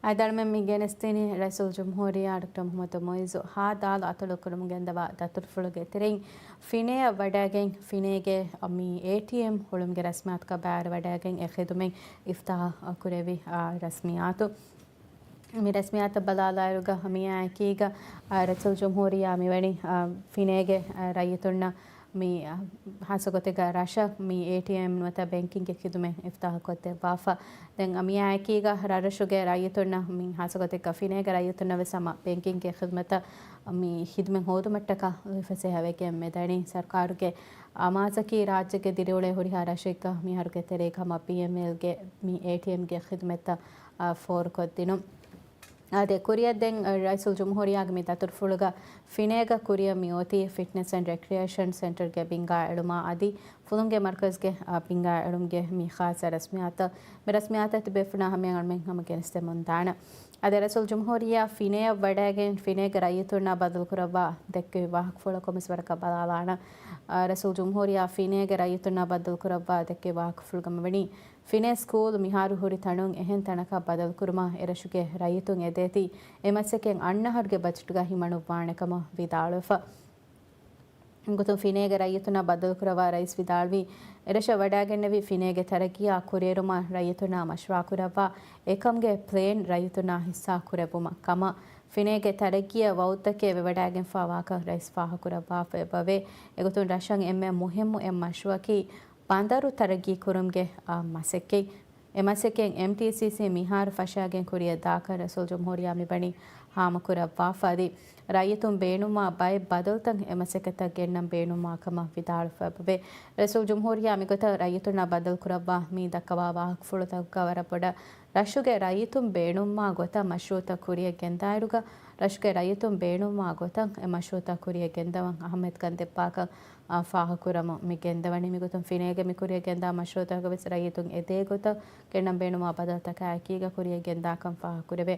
އަދި އަޅުމެން މި ގެނެސްދިނީ ރައީސުލްޖުމްހޫރިއްޔާ ޑޮކްޓަރ މުޙައްމަދު މުޢިއްޒު ހާދާލު އަތޮޅުކުރަމުން ގެންދަވާ ދަތުރުފުޅުގެ ތެރެއިން ފިނޭއަށް ވަޑައިގެން، ފިނޭގެ މި އޭޓީއެމް ހުޅުމުގެ ރަސްމިއްޔާތުގަ ބައިވެރިވަޑައިގެން އެ ޚިދުމަތް އިފްތިތާޙު ކުރެއްވި، އާ، ރަސްމިއްޔާތު. މި ރަސްމިއްޔާތަށް ބަލާލާއިރުގަ މިއާއެކީގަ، އާ، ރައީސުލްޖުމްހޫރިއްޔާ މިވަނީ، އާ، ފިނޭގެ، އާ، ރައްޔިތުންނަށް މި، އާ، ހާއްސަގޮތެއްގަ ރަށަށް މި އޭޓީއެމް ނުވަތަ ބޭންކިންގގެ ޚިދުމަތް އިފްތިތާޙު ކޮށްދެއްވާފަ. ދެން މިއާއެކީގަ ރަށްރަށުގެ ރައްޔިތުންނަށް މި ހާއްސަގޮތެއްގަ ފިނޭގެ ރައްޔިތުންނަށް ވެސް ހަމަ ބޭންކިންގގެ ޚިދުމަތަށް މި ޚިދުމަތް ހޯދުމަށްޓަކާ ފަސޭހަވެގެން މެދަނީ. ސަރުކާރުގެ އަމާޒަކީ ރާއްޖޭގެ ދިރިއުޅޭ ހުރިހާ ރަށެއްގަ މިހާރުގެ ތެރޭގަ ހަމަ ބީއެމްއެލްގެ މި އޭޓީއެމްގެ ޚިދުމަތްތައް، އާ، ފޯރުކޮށްދިނުން. އާދެ، ކުރިއަށް ދެން، އަ، ރައީސުލްޖުމްހޫރިއްޔާގެ މި ދަތުރުފުޅުގަ ފިނޭގަ ކުރިއަށް މި އޮތީ ފިޓްނަސް އެންޑް ރެކްރިއޭޝަން ސެންޓަރގެ ބިންގާ އެޅުމާ އަދި ފުލުންގެ މަރުކަޒްގެ، އަ، ބިންގާ އެޅުމުގެ މި ޚާއްޞަ ރަސްމިއްޔާތަށް. މި ރަސްމިއްޔާތަށް ތިބޭފުޅުންނާ ހަމަޔަށް އަޅުމެން ހަމަ ގެނެސްދެމުން ދާނަން. އަދި ރައީސުލްޖުމްހޫރިއްޔާ ފިނޭއަށް ވަޑައިގެން ފިނޭގެ ރައްޔިތުންނާ ބައްދަލުކުރައްވާ ދެއްކެވި ވާހަކަފުޅަކުން ވެސް ވަރަކަށް ބަލާލާނަން. އަ، ރައީސުލްޖުމްހޫރިއްޔާ ފިނޭގެ ރައްޔިތުންނާ ބައްދަލުކުރައްވާ ދެއްކެވި ވާހަކަފުޅުގަ މިވަނީ، ފިނޭ ސްކޫލް މިހާރު ހުރި ތަނުން އެހެން ތަނަކަށް ބަދަލުކުރުމަށް އެރަށުގެ ރައްޔިތުން އެދޭތީ، އެ މަސައްކަތް އަންނަ އަހަރުގެ ބަޖެޓުގަ ހިމަނުއްވާނެ ކަމަށް ވިދާޅުވެފަ. އެގޮތުން ފިނޭގެ ރައްޔިތުންނާ ބައްދަލުކުރައްވާ ރައީސް ވިދާޅުވީ، އެރަށަށް ވަޑައިގެންނެވި ފިނޭގެ ތަރައްގީއާ ކުރިއެރުމަށް ރައްޔިތުންނާ މަޝްވަރާކުރައްވާ އެކަމުގެ ޕްލޭން ރައްޔިތުންނާ ހިއްސާ ކުރެއްވުމަށް ކަމަށް. ފިނޭގެ ތަރައްގީއަށް ވައުދުތަކެއް ވެވަޑައިގެންފާވާކަން ރައީސް ފާހަގަކުރައްވާފައި އެބަވޭ. އެގޮތުން ރަށަށް އެންމެ މުހިއްމު އެއް މަޝްރޫއަކީ ބަނދަރު ތަރައްގީކުރުމުގެ، އާ، މަސައްކަތް. އެ މަސައްކަތް އެމްޓީސީސީ މިހާރު ފަށާގެން ކުރިއަށް ދާކަން ރައީސުލްޖުމްހޫރިއްޔާ މިވަނީ ހާމަކުރައްވާފަ އަދި ރައްޔިތުން ބޭނުންވާ ބައެއް ބަދަލުތައް އެ މަސައްކަތަށް ގެންނަން ބޭނުންވާ ކަމަށް ވިދާޅުފަ އެބަވޭ. ރައީސުލްޖުމްހޫރިއްޔާ މިގޮތަށް ރައްޔިތުންނާ ބައްދަލުކުރައްވާ މި ދައްކަވާ ވާހަކަފުޅުތަކުގަ ވަރަށް ބޮޑަށް ރަށުގެ ރައްޔިތުން ބޭނުންވާ ގޮތަށް މަޝްރޫއުތައް ކުރިއަށް ގެންދާއިރުގަ، ރަށުގެ ރައްޔިތުން ބޭނުންވާ ގޮތަށް އެ މަޝްރޫއުތައް ކުރިއަށް ގެންދަވަން އަހައްމިއްޔަތުކަން ދެއްވާކަން، އާ، ފާހަގަކުރަމުން މި ގެންދަވަނީ. މިގޮތުން ފިނޭގެ މި ކުރިއަށް ގެންދާ މަޝްރޫއުތަކަށް ވެސް ރައްޔިތުން އެދޭ ގޮތަށް ގެންނަން ބޭނުންވާ ބަދަލުތަކާ އެކީގަ ކުރިއަށް ގެންދާކަން ފާހަގަކުރެވޭ.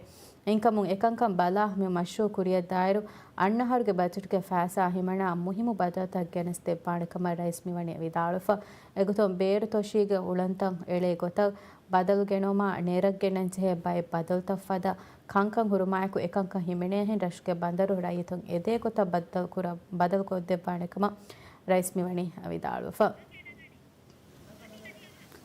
އެހެންކަމުން އެކަންކަން ބަލާ މި މަޝްރޫއު ކުރިއަށްދާއިރު އަންނަ އަހަރުގެ ބަޖެޓުގެ ފައިސާ ހިމަނާ މުހިއްމު ބަދަލުތައް ގެނެސް ދެއްވާނެ ކަމަށް ރައީސް މިވަނީ ވިދާޅުވެފަ. އެގޮތުން ބޭރު ތޮށީގެ އުޅަނދުތައް އެޅޭ ގޮތަށް ބަދަލު ގެނައުމާ ނޭރަށް ގެންނަން ޖެހޭ ބައެއް ބަދަލުތައް ފަދަ ކަންކަން ހުރުމާއެކު އެކަންކަން ހިމެނޭހެން ރަށުގެ ބަނދަރު ރައްޔިތުން އެދޭ ގޮތަށް ބައްދަލު ކުރަ-، ބަދަލު ކޮށްދެއްވާނެ ކަމަށް ރައީސް މިވަނީ ވިދާޅުވެފަ.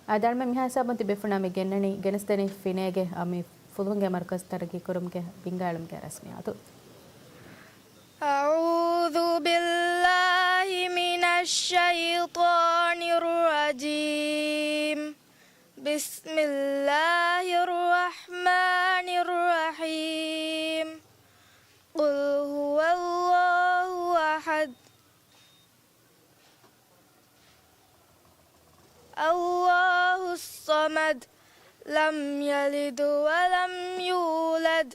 އާދެ، އަޅުމެން މިހާ ހިސާބުން ތިބޭފުޅުންނާ މި ގެންނަނީ، ގެނެސްދެނީ ފިނޭގެ، އަ، މި ފުލުހުންގެ މަރުކަޒު ތަރައްގީ ކުރުމުގެ ބިންގާ އެޅުމުގެ ރަސްމިއްޔާތު. أعوذ بالله من الشيطان الرجيم. بسم الله الرحمن الرحيم. قل هو الله أحد. الله الصمد. لم يلد ولم يولد.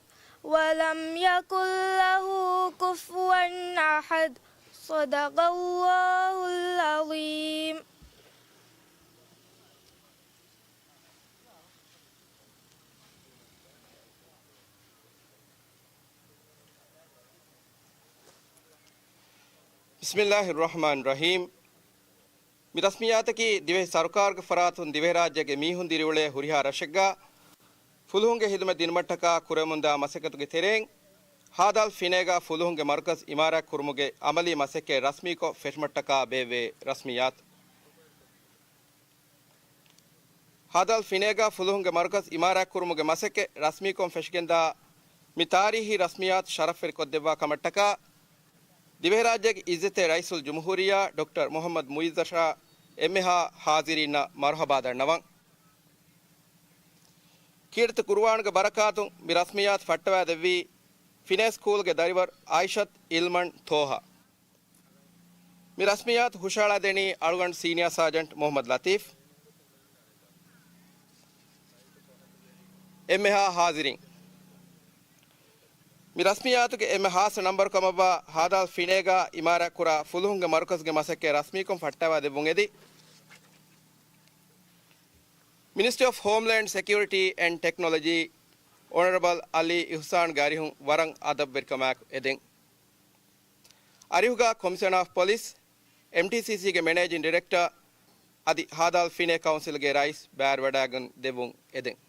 ولم يكن له كفوا أحد. صدق الله العظيم. بسم الله الرحمن الرحيم. މި ރަސްމިއްޔާތަކީ ދިވެހި ސަރުކާރުގެ ފަރާތުން ދިވެހިރާއްޖޭގެ މީހުން ދިރިއުޅޭ ހުރިހާ ރަށެއްގަ ފުލުހުންގެ ހިދުމަތް ދިނުމަށްޓަކާ ކުރަމުންދާ މަސައްކަތުގެ ތެރެއިން، ހާދާލް ފިނޭގަ ފުލުހުންގެ މަރުކަޒް އިމާރާތް ކުރުމުގެ އަމަލީ މަސައްކަތް ރަސްމީކޮށް ފެށުމަށްޓަކާ ބޭއްވޭ ރަސްމިއްޔާތު. ހާދާލް ފިނޭގަ ފުލުހުންގެ މަރުކަޒް އިމާރާތްކުރުމުގެ މަސައްކަތް ރަސްމީކޮށް ފެށިގެންދާ މި ތާރީހީ ރަސްމިއްޔާތު ޝަރަފްވެރިކޮށްދެއްވާ ކަމަށްޓަކާ، ދިވެހިރާއްޖޭގެ އިއްޒަތްތެރި ރައީސުލްޖުމްހޫރިއްޔާ ޑޮކްޓަރ މުޙައްމަދު މުޢިއްޒަށާ އެންމެހާ ޙާޟިރީންނަށް މަރުޙަބާ ދަންނަވަން. ކީރިތި ޤުރުއާނުގެ ބަރަކާތުން މި ރަސްމިއްޔާތު ފައްޓަވައިދެއްވީ ފިނޭ ސްކޫލްގެ ދަރިވަރު އާއިޝަތު އިލްމަން ތޯހާ. މި ރަސްމިއްޔާތު ހުށަހަޅައިދެނީ އަޅުގަނޑު ސީނިއާ ސާޖަންޓް މުޙައްމަދު ލަތީފް. އެންމެހާ ޙާޟިރީން. މި ރަސްމިއްޔާތުގެ އެންމެ ޚާއްޞަ ނަންބަރު ކަމަށްވާ ހާދާލް ފިނޭގަ އިމާރާތްކުރާ ފުލުހުންގެ މަރުކަޒުގެ މަސައްކަތް ރަސްމީކޮށް ފައްޓަވައިދެއްވުން އެދި، މިނިސްޓްރީ އޮފް ހޯމްލޭންޑް ސެކިއުރިޓީ އެންޑް ޓެކްނޮލޮޖީ، އޮނަރަބަލް އަލީ އިޙުސާންގެ އަރިހުން ވަރަށް އަދަބުވެރިކަމާއެކު އެދެން. އަރިހުގަ ކޮމިޝަނަރ އޮފް ޕޮލިސް، އެމްޓީސީސީގެ މެނޭޖިން ޑިރެކްޓަރ އަދި ހާދާލް ފިނޭ ކައުންސިލްގެ ރައީސް ބައިވެރިވަޑައިގެން ދެއްވުން އެދެން.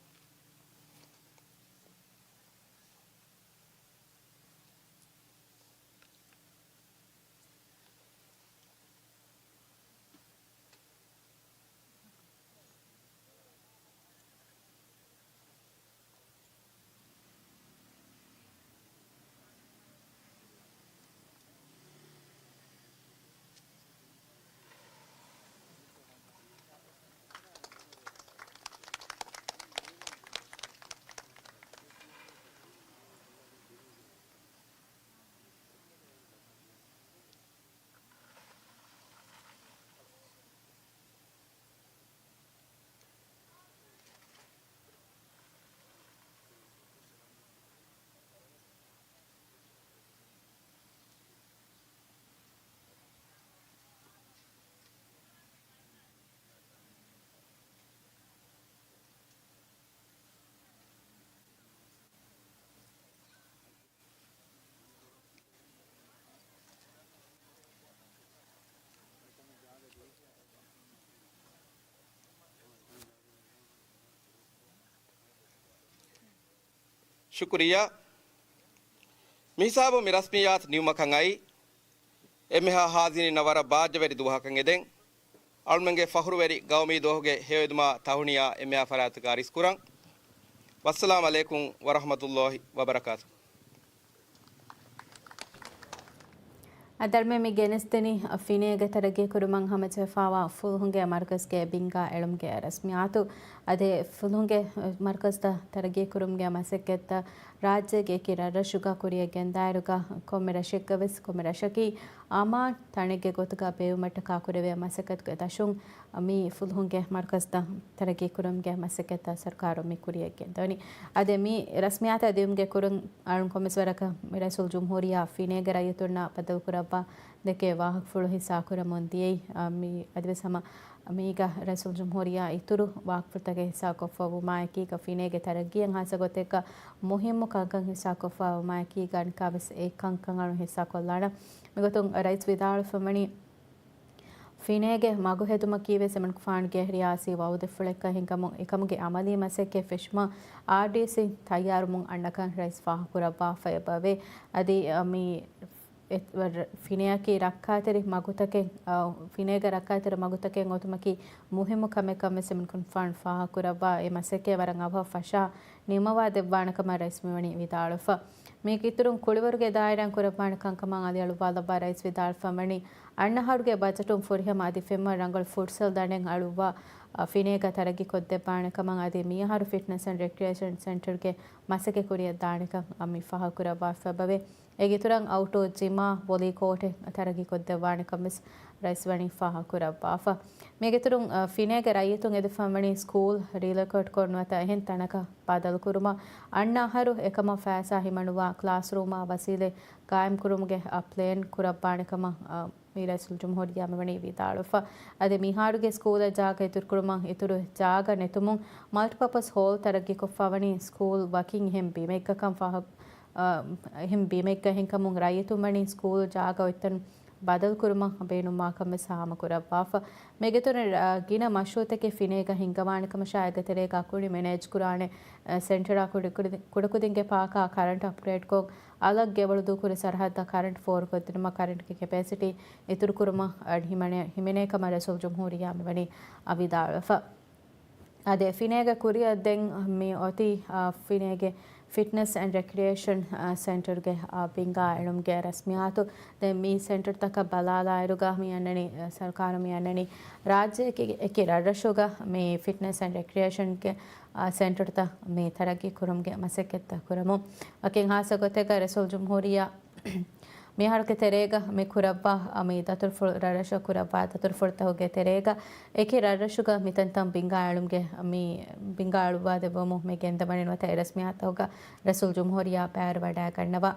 ޝުކުރިއްޔާ. މިހިސާބުން މި ރަސްމިއްޔާތު ނިމުމަކަށް އައީ، އެންމެހާ ޙާޟިރީންނަށް ވަރަށް ބާއްޖަވެރި ދުވަހަކަށް އެދެން. އަޅުމެންގެ ފަޚުރުވެރި ގައުމީ ދުވަހުގެ ހެޔޮއެދުމާ ތަހުނިޔާ އެންމެހާ ފަރާތަކަށް އަރިސްކުރަން. ވައްސަލާމް ޢަލައިކުމް ވަރަޙްމަތުﷲި ވަބަރަކާތު. އަދި އަޅުމެން މި ގެނެސްދެނީ ފިނޭގެ ތަރައްގީ ކުރުމަށް ހަމަޖެހިފައިވާ ފުލުހުންގެ މަރުކަޒުގެ ބިންގާ އެޅުމުގެ ރަސްމިއްޔާތު. އަދި ފުލުހުންގެ މަރުކަޒުތައް ތަރައްގީ ކުރުމުގެ މަސައްކަތްތައް ރާއްޖޭގެ އެކި ރަށްރަށުގަ ކުރިއަށް ގެންދާއިރުގަ ކޮންމެ ރަށެއްގަވެސް ކޮންމެ ރަށަކީ އަމާން ތަނެއްގެ ގޮތުގަ ބޭއްވުމަށްޓަކާ ކުރެވޭ މަސައްކަތުގެ ދަށުން މި ފުލުހުންގެ މަރުކަޒުތައް ތަރައްގީ ކުރުމުގެ މަސައްކަތްތައް ސަރުކާރުން މި ކުރިއަށް ގެންދަވަނީ. އަދި މި ރަސްމިއްޔާތާ ދިޔުމުގެ ކުރިން އަޅުން ކޮންމެސް ވަރަކަށް މި ރައީސުލްޖުމްހޫރިއްޔާ ފިނޭގެ ރައްޔިތުންނާ ބައްދަލުކުރައްވާ ދެކޭ ވާހަކަފުޅު ހިއްސާކުރަމުން ދިޔައީ. އަ، މި އަދިވެސް ހަމަ މީގަ ރައީސުލްޖުމްހޫރިއްޔާ އިތުރު ވާހަކަފުޅުތަކެއް ހިއްސާކޮށްފަ ވުމާއެކީގަ ފިނޭގެ ތަރައްގީއަށް ހާއްސަ ގޮތެއްގަ މުހިއްމު ކަންކަން ހިއްސާކޮށްފަ ވުމާއެކީގަ އަނެއްކާވެސް އެ ކަންކަން އަޅުން ހިއްސާކޮށްލާނަން. މިގޮތުން ރައީސް ވިދާޅުވެފަވަނީ، ފިނޭގެ މަގު ހެދުމަކީވެސް އެމަނިކުފާނުގެ ރިޔާސީ ވައުދެއްފުޅެއްކަން ހިނގަމުން، އެކަމުގެ އަމަލީ މަސައްކަތް ފެށުމަށް އާރްޑީސީ ތައްޔާރުވުމުން އަންނަކަން ރައީސް ފާހަގަކުރައްވާފައިވޭ. އަދި، އަ، މި އެ، ވަ-، ފިނޭއަކީ ރައްކާތެރި މަގުތަކެއް، އަ، ފިނޭގެ ރައްކާތެރި މަގުތަކެއް އޮތުމަކީ މުހިއްމު ކަމެއްކަން ވެސް އެމަނިކުފާނު ފާހަގަކުރައްވާ، އެ މަސައްކަތް ވަރަށް އަވަހަށް ފަށާ ނިމަވާ ދެއްވާނެ ކަމަށް ރައީސް މިވަނީ ވިދާޅުވެފަ. މީގެ އިތުރުން ކުޅިވަރުގެ ދާއިރާއިން ކުރައްވާނެ ކަންކަމަށް އަލިއަޅުއްވާލައްވާ ރައީސް ވިދާޅުވެފަ ވަނީ، އަންނަ އަހަރުގެ ބަޖެޓުން ފުރިހަމަ އަދި ފެންވަރު ރަނގަޅު ފުޓްސަލް ދަނޑެއް އަޅުއްވާ، އަ، ފިނޭގަ ތަރައްގީ ކޮށްދެއްވާނެ ކަމަށް އަދި މިއަހަރު ފިޓްނަސް އެންޑް ރެކްރިއޭޝަން ސެންޓަރުގެ މަސައްކަތް ކުރިއަށް ދާނެކަން މި ފާހަގަކުރައްވާފައި އެއިގެ އިތުރަށް އައުޓްޑޯ ޖިމާ ވޮލީ ކޯޓެއް ތަރައްގީ ކޮށްދެއްވާނެ ކަން ވެސް ރައީސް ވަނީ ފާހަގަކުރައްވާފަ. މީގެ އިތުރުން، އަ، ފިނޭގެ ރައްޔިތުން އެދިފަ ވަނީ ސްކޫލް ރީލޮކޭޓް ކޮށް ނުވަތަ އެހެން ތަނަކަށް ބަދަލުކުރުމަށް އަންނަ އަހަރު އެކަމަށް ފައިސާ ހިމަނުވާ ކްލާސްރޫމާ ވަސީލަތް ގާއިމްކުރުމުގެ، އަ، ޕްލޭން ކުރައްވާނެ ކަމަށް، އަ، މި ރައީސުލްޖުމްހޫރިއްޔާ މިވަނީ ވިދާޅުވެފަ. އަދި މިހާރުގެ ސްކޫލަށް ޖާގަ އިތުރުކުރުމަށް އިތުރު ޖާގަ ނެތުމުން މަލްޓިޕާޕަސް ހޯލް ތަރައްގީކޮށްފަ ވަނީ ސްކޫލް ވަކިން އެހެން ބިމެއްގަކަން ފާހަ-، އަ، އެހެން ބިމެއްގަ އެހެންކަމުން ރައްޔިތުން ވަނީ ސްކޫލް ޖާގަ އޮތްތަން ބަދަލުކުރުމަށް ބޭނުންވާކަން ވެސް ހާމަކުރައްވާފަ. މީގެ އިތުރުން، އަ، ގިނަ މަޝްރޫއުތަކެއް ފިނޭގަ ހިންގަވާނެ ކަމަށާ އޭގެ ތެރޭގަ ކުނި މެނޭޖް ކުރާނެ، އަ، ސެންޓަރާ ކުޑަކުދި-، ކުޑަކުދިންގެ ޕާކާ ކަރަންޓް އަޕްގްރޭޑްކޮށް، އަލަށް ގެވަޅު ދޫކުރި ސަރަހައްދަށް ކަރަންޓް ފޯރުކޮށްދިނުމަށް ކަރަންޓްގެ ކެޕޭސިޓީ އިތުރުކުރުމަށް އަޑި ހިމެނޭ-، ހިމެނޭ ކަމަށް ރައީސުލްޖުމްހޫރިއްޔާ މިވަނީ، އަ، ވިދާޅުވެފަ. އާދެ، ފިނޭގެ ކުރިއަށް ދެން މި އޮތީ، އާ، ފިނޭގެ ފިޓްނަސް އެންޑް ރެކްރިއޭޝަން، އާ، ސެންޓަރުގެ، އާ، ބިންގާ އެޅުމުގެ ރަސްމިއްޔާތު. ދެން މި ސެންޓަރުތަކަށް ބަލާލާއިރުގަ މި އަންނަނީ، އާ، ސަރުކާރު މި އަންނަނީ ރާއްޖޭގެ އެކި ރަށްރަށުގަ މި ފިޓްނަސް އެންޑް ރެކްރިއޭޝަންގެ، އާ، ސެންޓަރުތައް މި ތަރައްގީ ކުރުމުގެ މަސައްކަތްތައް ކުރަމުން. ވަކިން ހާއްސަ ގޮތެއްގަ ރައީސުލްޖުމްހޫރިއްޔާ މިއަހަރުގެ ތެރޭގަ މި ކުރައްވާ، މި ދަތުރުފުޅު، ރަށްރަށަށް ކުރައްވާ ދަތުރުފުޅުތަކުގެ ތެރޭގަ އެކި ރަށްރަށުގަ މި ތަންތަން ބިންގާ އެޅުމުގެ، މި ބިންގާ އަޅުއްވާ ދެއްވުމުން މި ގެންދަވަނީ ނުވަތަ އެ ރަސްމިއްޔާތުގަ ރައީސުލްޖުމްހޫރިއްޔާ ބައިވެރިވަޑައިގަންނަވާ.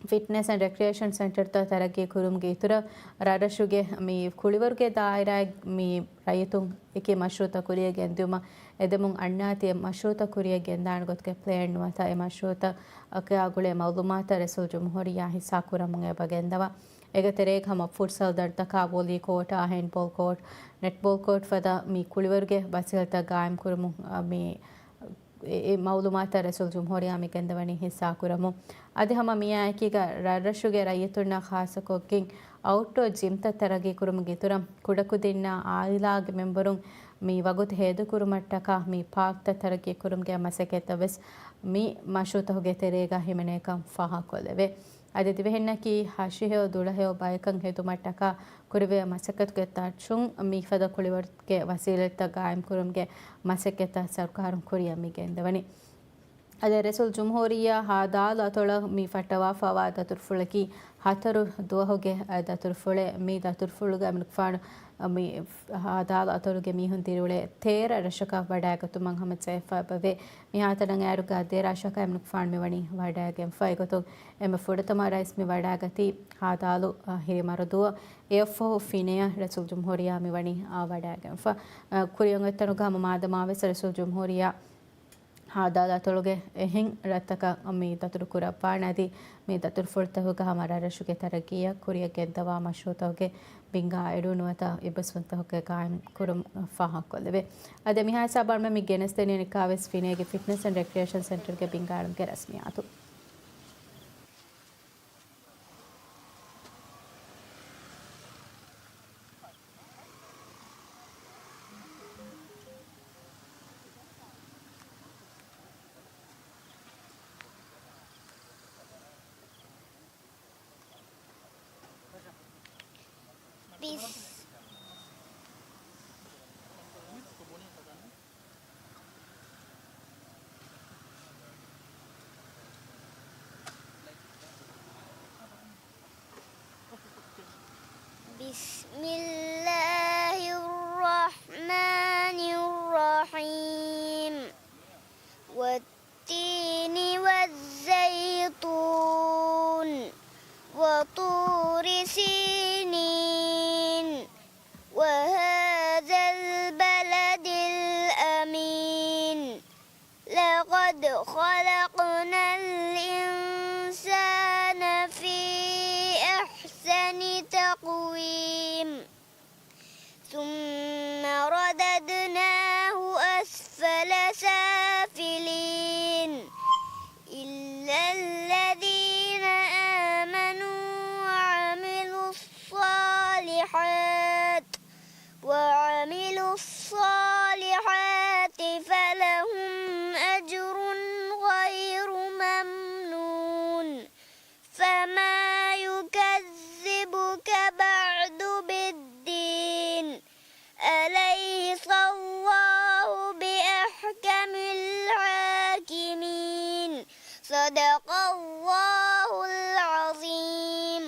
ފިޓްނަސް އެންޑް ރެކްރިއޭޝަން ސެންޓަރުތައް ތަރައްގީ ކުރުމުގެ އިތުރަށް ރަށްރަށުގެ މި ކުޅިވަރުގެ ދާއިރާއިން މި ރައްޔިތުން އެކި މަޝްރޫއުތައް ކުރިއަށް ގެންދިއުމަށް އެދެމުން އަންނާތީ އެ މަޝްރޫއުތައް ކުރިއަށް ގެންދާނެ ގޮތުގެ ޕްލޭން ނުވަތަ އެ މަޝްރޫއުތަކާ ގުޅޭ މައުލޫމާތުތައް ރައީސުލްޖުމްހޫރިއްޔާ ހިއްސާ ކުރަމުން އެބަ ގެންދަވާ. އޭގެ ތެރޭގަ ހަމަ ފުޓްސަލް ދަނޑުތަކާ، ވޮލީ ކޯޓާ، ހޭންޑްބޯލް ކޯޓް، ނެޓްބޯލް ކޯޓް ފަދަ މި ކުޅިވަރުގެ ވަސީލަތްތައް ގާއިމް ކުރުމުން، އަ، މި އެ، އެ މައުލޫމާތުތައް ރައީސުލްޖުމްހޫރިއްޔާ މި ގެންދަވަނީ ހިއްސާ ކުރަމުން. އަދި ހަމަ މިއާއެކީގަ ރަށްރަށުގެ ރައްޔިތުންނާ ޚާއްޞަކޮށްގެން އައުޓްޑޯ ޖިމްތައް ތަރައްގީ ކުރުމުގެ އިތުރަށް ކުޑަކުދިންނާ އާއިލާގެ މެމްބަރުން މި ވަގުތު ހޭދަކުރުމަށްޓަކާ މި ޕާކްތައް ތަރައްގީ ކުރުމުގެ މަސައްކަތްތައް ވެސް މި މަޝްރޫއުތަކުގެ ތެރޭގަ ހިމެނޭކަން ފާހަގަކޮށްލެވޭ. އަދި ދިވެހިންނަކީ ހަށިހެޔޮ ދުޅަހެޔޮ ބަޔަކަށް ހެދުމަށްޓަކާ ކުރެވޭ މަސައްކަތުގެ ތައްޗުން މިފަދަ ކުޅިވަރުގެ ވަސީލަތްތައް ގާއިމްކުރުމުގެ މަސައްކަތްތައް ސަރުކާރުން ކުރިއަށް މި ގެންދަވަނީ. އަދި ރައީސުލްޖުމްހޫރިއްޔާ ހާދާލު އަތޮޅަށް މި ފައްޓަވާފައިވާ ދަތުރުފުޅަކީ ހަތަރު ދުވަހުގެ ދަތުރުފުޅެއް. މި ދަތުރުފުޅުގަ އެމަނިކުފާނު މި ހާދާލު އަތޮޅުގެ މީހުން ދިރިއުޅޭ ތޭރަ ރަށަކަށް ވަޑައިގަތުމަށް ހަމަޖެހިފައި އެބަވޭ. މިހާތަނަށް އޭރުގަ ދެ ރަށަކަށް އެމަނިކުފާނު މިވަނީ ވަޑައިގެންފަ. އެގޮތުން އެންމެ ފުރަތަމަ ރައީސް މި ވަޑައިގަތީ ހާދާލު، އަ، ހިރިމަރުދޫއަށް. އެއަށްފަހު ފިނޭއަށް ރައީސުލްޖުމްހޫރިއްޔާ މިވަނީ، އާ، ވަޑައިގެންފަ. އަ، ކުރިއަށް އޮތްތަނުގަ ހަމަ މާދަމާވެސް ރައީސުލްޖުމްހޫރިއްޔާ ހާދާލު އަތޮޅުގެ އެހެން ރަށްތަކަށް މި ދަތުރު ކުރައްވާނެ އަދި މި ދަތުރުފުޅުތަކުގަ ހަމަ ރަށްރަށުގެ ތަރައްގީއަށް ކުރިއަށް ގެންދަވާ މަޝްރޫއުތަކުގެ ބިންގާ އެޅުން ނުވަތަ އިބަސްވުންތަކުގެ ގާއިމް ކުރުން ފާހަގަކޮށްލެވޭ. އަދި މިހާ ހިސާބަށް މި ގެނެސްދެނީ ނިކާވެސް ފިނޭގެ ފިޓްނަސް އެންޑް ރެކްރިއޭޝަން ސެންޓަރުގެ ބިންގާ އެޅުމުގެ ރަސްމިއްޔާތު. بس-، بسم الله الرحمن الرحيم. والتين والزيتون وطور سينين وهذا البلد الأمين. لقد خلقنا الإنسان في أحسن تقويم. ثم رددناه أسفل سافلين. إلا الذين آمنوا الصالحات فلهم أجر غير ممنون. فما يكذبك بعد بالدين. أليس الله بأحكم الحاكمين. صدق الله العظيم.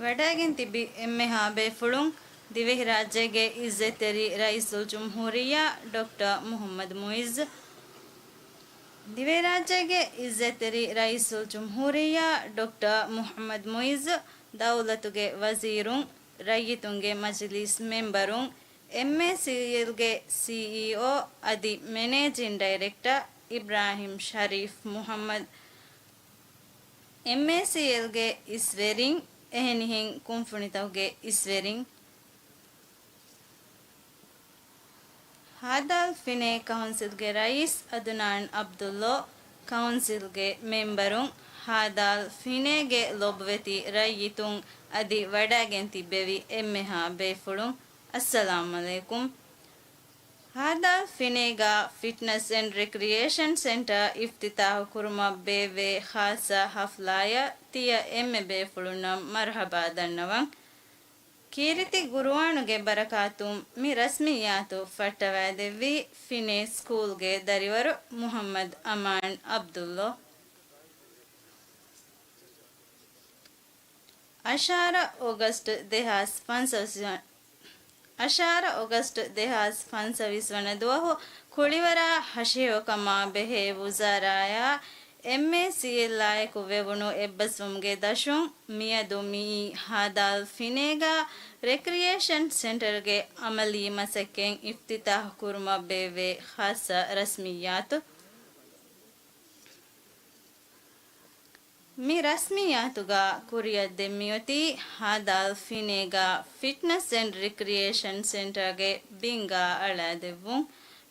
ވަޑައިގެން ތިބި އެންމެހާ ބޭފުޅުން، ދިވެހިރާއްޖޭގެ އިއްޒަތްތެރި ރައީސުލްޖުމްހޫރިއްޔާ ޑޮކްޓަރ މުޙައްމަދު މުޢިއްޒު. ދިވެހިރާއްޖޭގެ އިއްޒަތްތެރި ރައީސުލްޖުމްހޫރިއްޔާ ޑޮކްޓަރ މުޙައްމަދު މުޢިއްޒު، ދައުލަތުގެ ވަޒީރުން، ރައްޔިތުންގެ މަޖިލީސް މެމްބަރުން، އެމްއޭސީއެލްގެ ސީއީއޯ އަދި މެނޭޖިން ޑައިރެކްޓަރ އިބްރާހިމް ޝަރީފް މުޙައްމަދު، އެމްއޭސީއެލްގެ އިސްވެރިން، އެހެނިހެން ކުންފުނިތަކުގެ އިސްވެރިން، ހާދާލް ފިނޭ ކައުންސިލްގެ ރައީސް އަދުނާން އަބްދުއްލޯ، ކައުންސިލްގެ މެމްބަރުން، ހާދާލް ފިނޭގެ ލޮބުވެތި ރައްޔިތުން އަދި ވަޑައިގެން ތިއްބެވި އެންމެހާ ބޭފުޅުން، އައްސަލާމް ޢަލައިކުމް. ހާދާލް ފިނޭގަ ފިޓްނަސް އެންޑް ރެކްރިއޭޝަން ސެންޓަރ އިފްތިތާޙު ކުރުމަށް ބޭއްވޭ ޚާއްޞަ ޙަފްލާއަށް ތިޔަ އެންމެ ބޭފުޅުންނަށް މަރުޙަބާ ދަންނަވަން. ކީރިތި ޤުރުއާނުގެ ބަރަކާތުން މި ރަސްމިއްޔާތު ފައްޓަވައިދެއްވީ ފިނޭ ސްކޫލްގެ ދަރިވަރު މުޙައްމަދު އަމާން ޢަބްދުއްލޯ. އަށާރަ އޮގަސްޓް ދެހާސް ފަންސަވީސް ވަ-، އަށާރަ އޮގަސްޓް ދެހާސް ފަންސަވީސް ވަނަ ދުވަހު ކުޅިވަރާ ހަށިހެޔޮކަމާ ބެހޭ ވުޒާރާއާ އެމްއޭސީއެލްއާއެކު ވެވުނު އެއްބަސްވުމުގެ ދަށުން މިއަދު މިއީ ހާދާލް ފިނޭގަ ރެކްރިއޭޝަން ސެންޓަރގެ ޢަމަލީ މަސައްކަތް އިފްތިތާޙު ކުރުމަށް ބޭއްވޭ ޚާއްޞަ ރަސްމިއްޔާތު. މި ރަސްމިއްޔާތުގަ ކުރިއަށް ދެން މިއޮތީ ހާދާލް ފިނޭގަ ފިޓްނަސް އެންޑް ރިކްރިއޭޝަން ސެންޓަރގެ ބިންގާ އަޅާދެއްވުން.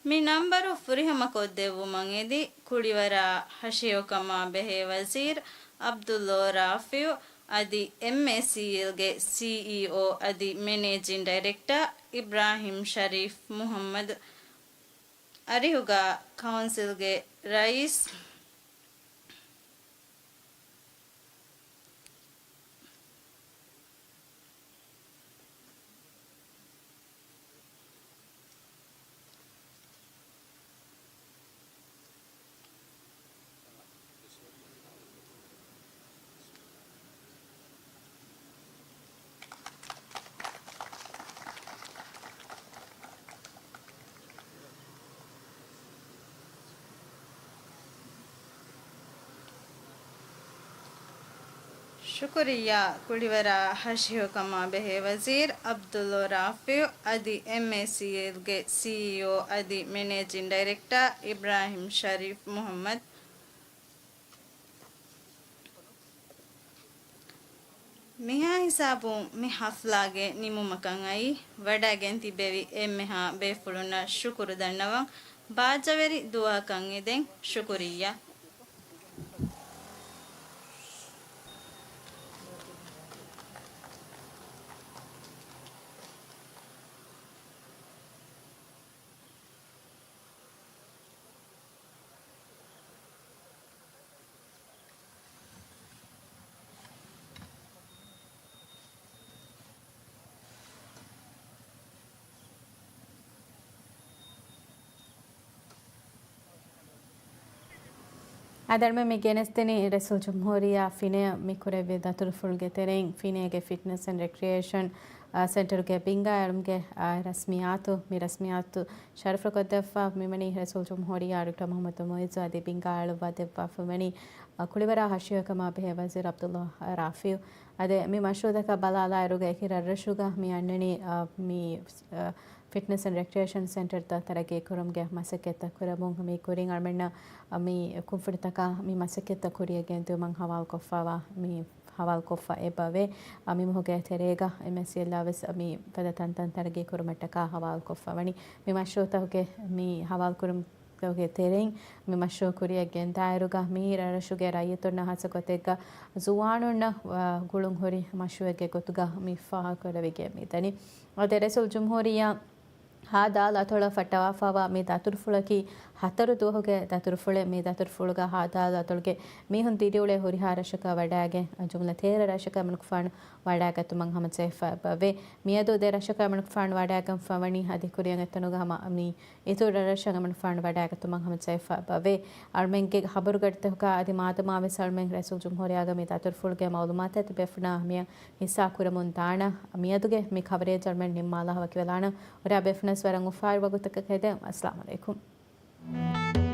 މި ނަންބަރު ފުރިހަމަކޮށްދެއްވުމަށް އެދި ކުޅިވަރާ ހަށިހެޔޮކަމާ ބެހޭ ވަޒީރު ޢަބްދުއްލޯ ރާފިޢު އަދި އެމްއޭސީއެލްގެ ސީއީއޯ އަދި މެނޭޖިން ޑައިރެކްޓަރ އިބްރާހިމް ޝަރީފް މުޙައްމަދު އަރިހުގަ ކައުންސިލްގެ ރައީސް ޝުކުރިއްޔާ. ކުޅިވަރާ ހަށިހެޔޮކަމާ ބެހޭ ވަޒީރު ޢަބްދުއްލޯ ރާފިޢު އަދި އެމްއޭސީއެލްގެ ސީއީއޯ އަދި މެނޭޖިން ޑައިރެކްޓަރ އިބްރާހިމް ޝަރީފް މުޙައްމަދު. މިހާ ހިސާބުން މި ޙަފްލާގެ ނިމުމަކަށް އައީ، ވަޑައިގެން ތިބެވި އެންމެހާ ބޭފުޅުންނަށް ޝުކުރު ދަންނަވަން. ބާއްޖަވެރި ދުޢާއަކަށް އެދެން. ޝުކުރިއްޔާ. އާދެ، އަޅުމެން މި ގެނެސްދިނީ ރައީސުލްޖުމްހޫރިއްޔާ ފިނޭއަށް މި ކުރެއްވި ދަތުރުފުޅުގެ ތެރެއިން ފިނޭގެ ފިޓްނަސް އެންޑް ރެކްރިއޭޝަން، އާ، ސެންޓަރުގެ ބިންގާ އެޅުމުގެ، އާ، ރަސްމިއްޔާތު، މި ރަސްމިއްޔާތު ޝަރަފުކޮށްދެއްވާ މިވަނީ ރައީސުލްޖުމްހޫރިއްޔާ ޑޮކްޓަރ މުޙައްމަދު މުޢިއްޒު އަދި ބިންގާ އަޅުއްވާ ދެއްވާފަ ވަނީ، އަ، ކުޅިވަރާ ހަށިހެޔޮކަމާ ބެހޭ ވަޒީރު ޢަބްދުއްލާ ރާފިޢު. އަދި މި މަޝްރޫޢުތަކަށް ބަލާލާއިރުގަ އެކި ރަށްރަށުގަ މި އަންނަނީ، އަ، މި، އަ، ފިޓްނަސް އެންޑް ރެކްރިއޭޝަން ސެންޓަރުތައް ތަރައްގީ ކުރުމުގެ މަސައްކަތްތައް ކުރަމުން މި ކުރިން އަޅުމެންނަށް، އަ، މި ކުންފުނިތަކާ މި މަސައްކަތްތައް ކުރިއަށް ގެންދިއުމަށް ހަވާލުކޮށްފައިވާ މި ހަވާލުކޮށްފަ އެބަވޭ. އަ، މި މަހުގެ ތެރޭގަ އެމްއެސްސީއެލްއާ ވެސް މި ފަދަ ތަންތަން ތަރައްގީ ކުރުމަށްޓަކާ ހަވާލުކޮށްފަ ވަނީ. މި މަޝްރޫއުތަކުގެ މި ހަވާލުކުރުމުގެ ތެރެއިން މި މަޝްރޫއު ކުރިއަށް ގެންދާއިރުގަ މި ރަށްރަށުގެ ރައްޔިތުންނަށް ހާއްސަ ގޮތެއްގަ ޒުވާނުންނަށް، އަ، ގުޅުން ހުރި މަޝްރޫއެއްގެ ގޮތުގަ މި ފާހަގަކުރެވިގެން މިދަނީ. އަދި ރައީސުލްޖުމްހޫރިއްޔާ ހާދާލު އަތޮޅަށް ފައްޓަވާފަވާ މި ދަތުރުފުޅަކީ ހަތަރު ދުވަހުގެ ދަތުރުފުޅެއް. މި ދަތުރުފުޅުގަ ހާދާލު އަތޮޅުގެ މީހުން ދިރިއުޅޭ ހުރިހާ ރަށަކަށް ވަޑައިގެން، ޖުމްލަ ތޭރަ ރަށަކަށް އެމަނިކުފާނު ވަޑައިގަތުމަށް ހަމަޖެހިފަ އެބަވޭ. މިއަދު ދެ ރަށަކަށް އެމަނިކުފާނު ވަޑައިގެންފަ ވަނީ އަދި ކުރިއަށް އެތަނުގަ ހަމަ މި އިތުރު ރަށްރަށަށް އެމަނިކުފާނު ވަޑައިގަތުމަށް ހަމަޖެހިފަ އެބަވޭ. އަޅުމެންގެ ހަބަރުގަޑިތަކުގަ އަދި މާދަމާވެސް އަޅުމެން ރައީސުލްޖުމްހޫރިއްޔާގެ މި ދަތުރުފުޅުގެ މައުލޫމާތާ ތިބޭފުޅުންނާ އެހެން ހިއްސާ ކުރަމުން ދާނަ. މިއަދުގެ މި ކަވަރޭޖް އަޅުމެން ނިންމާލާ ވަކިވެލާނަ. ހުރިހާ ބޭފުޅުންނަށް ވަރަށް އުފާވެރި ވަގުތަކަށް ހެދެން. އައްސަލާމު ޢަލައިކުމް.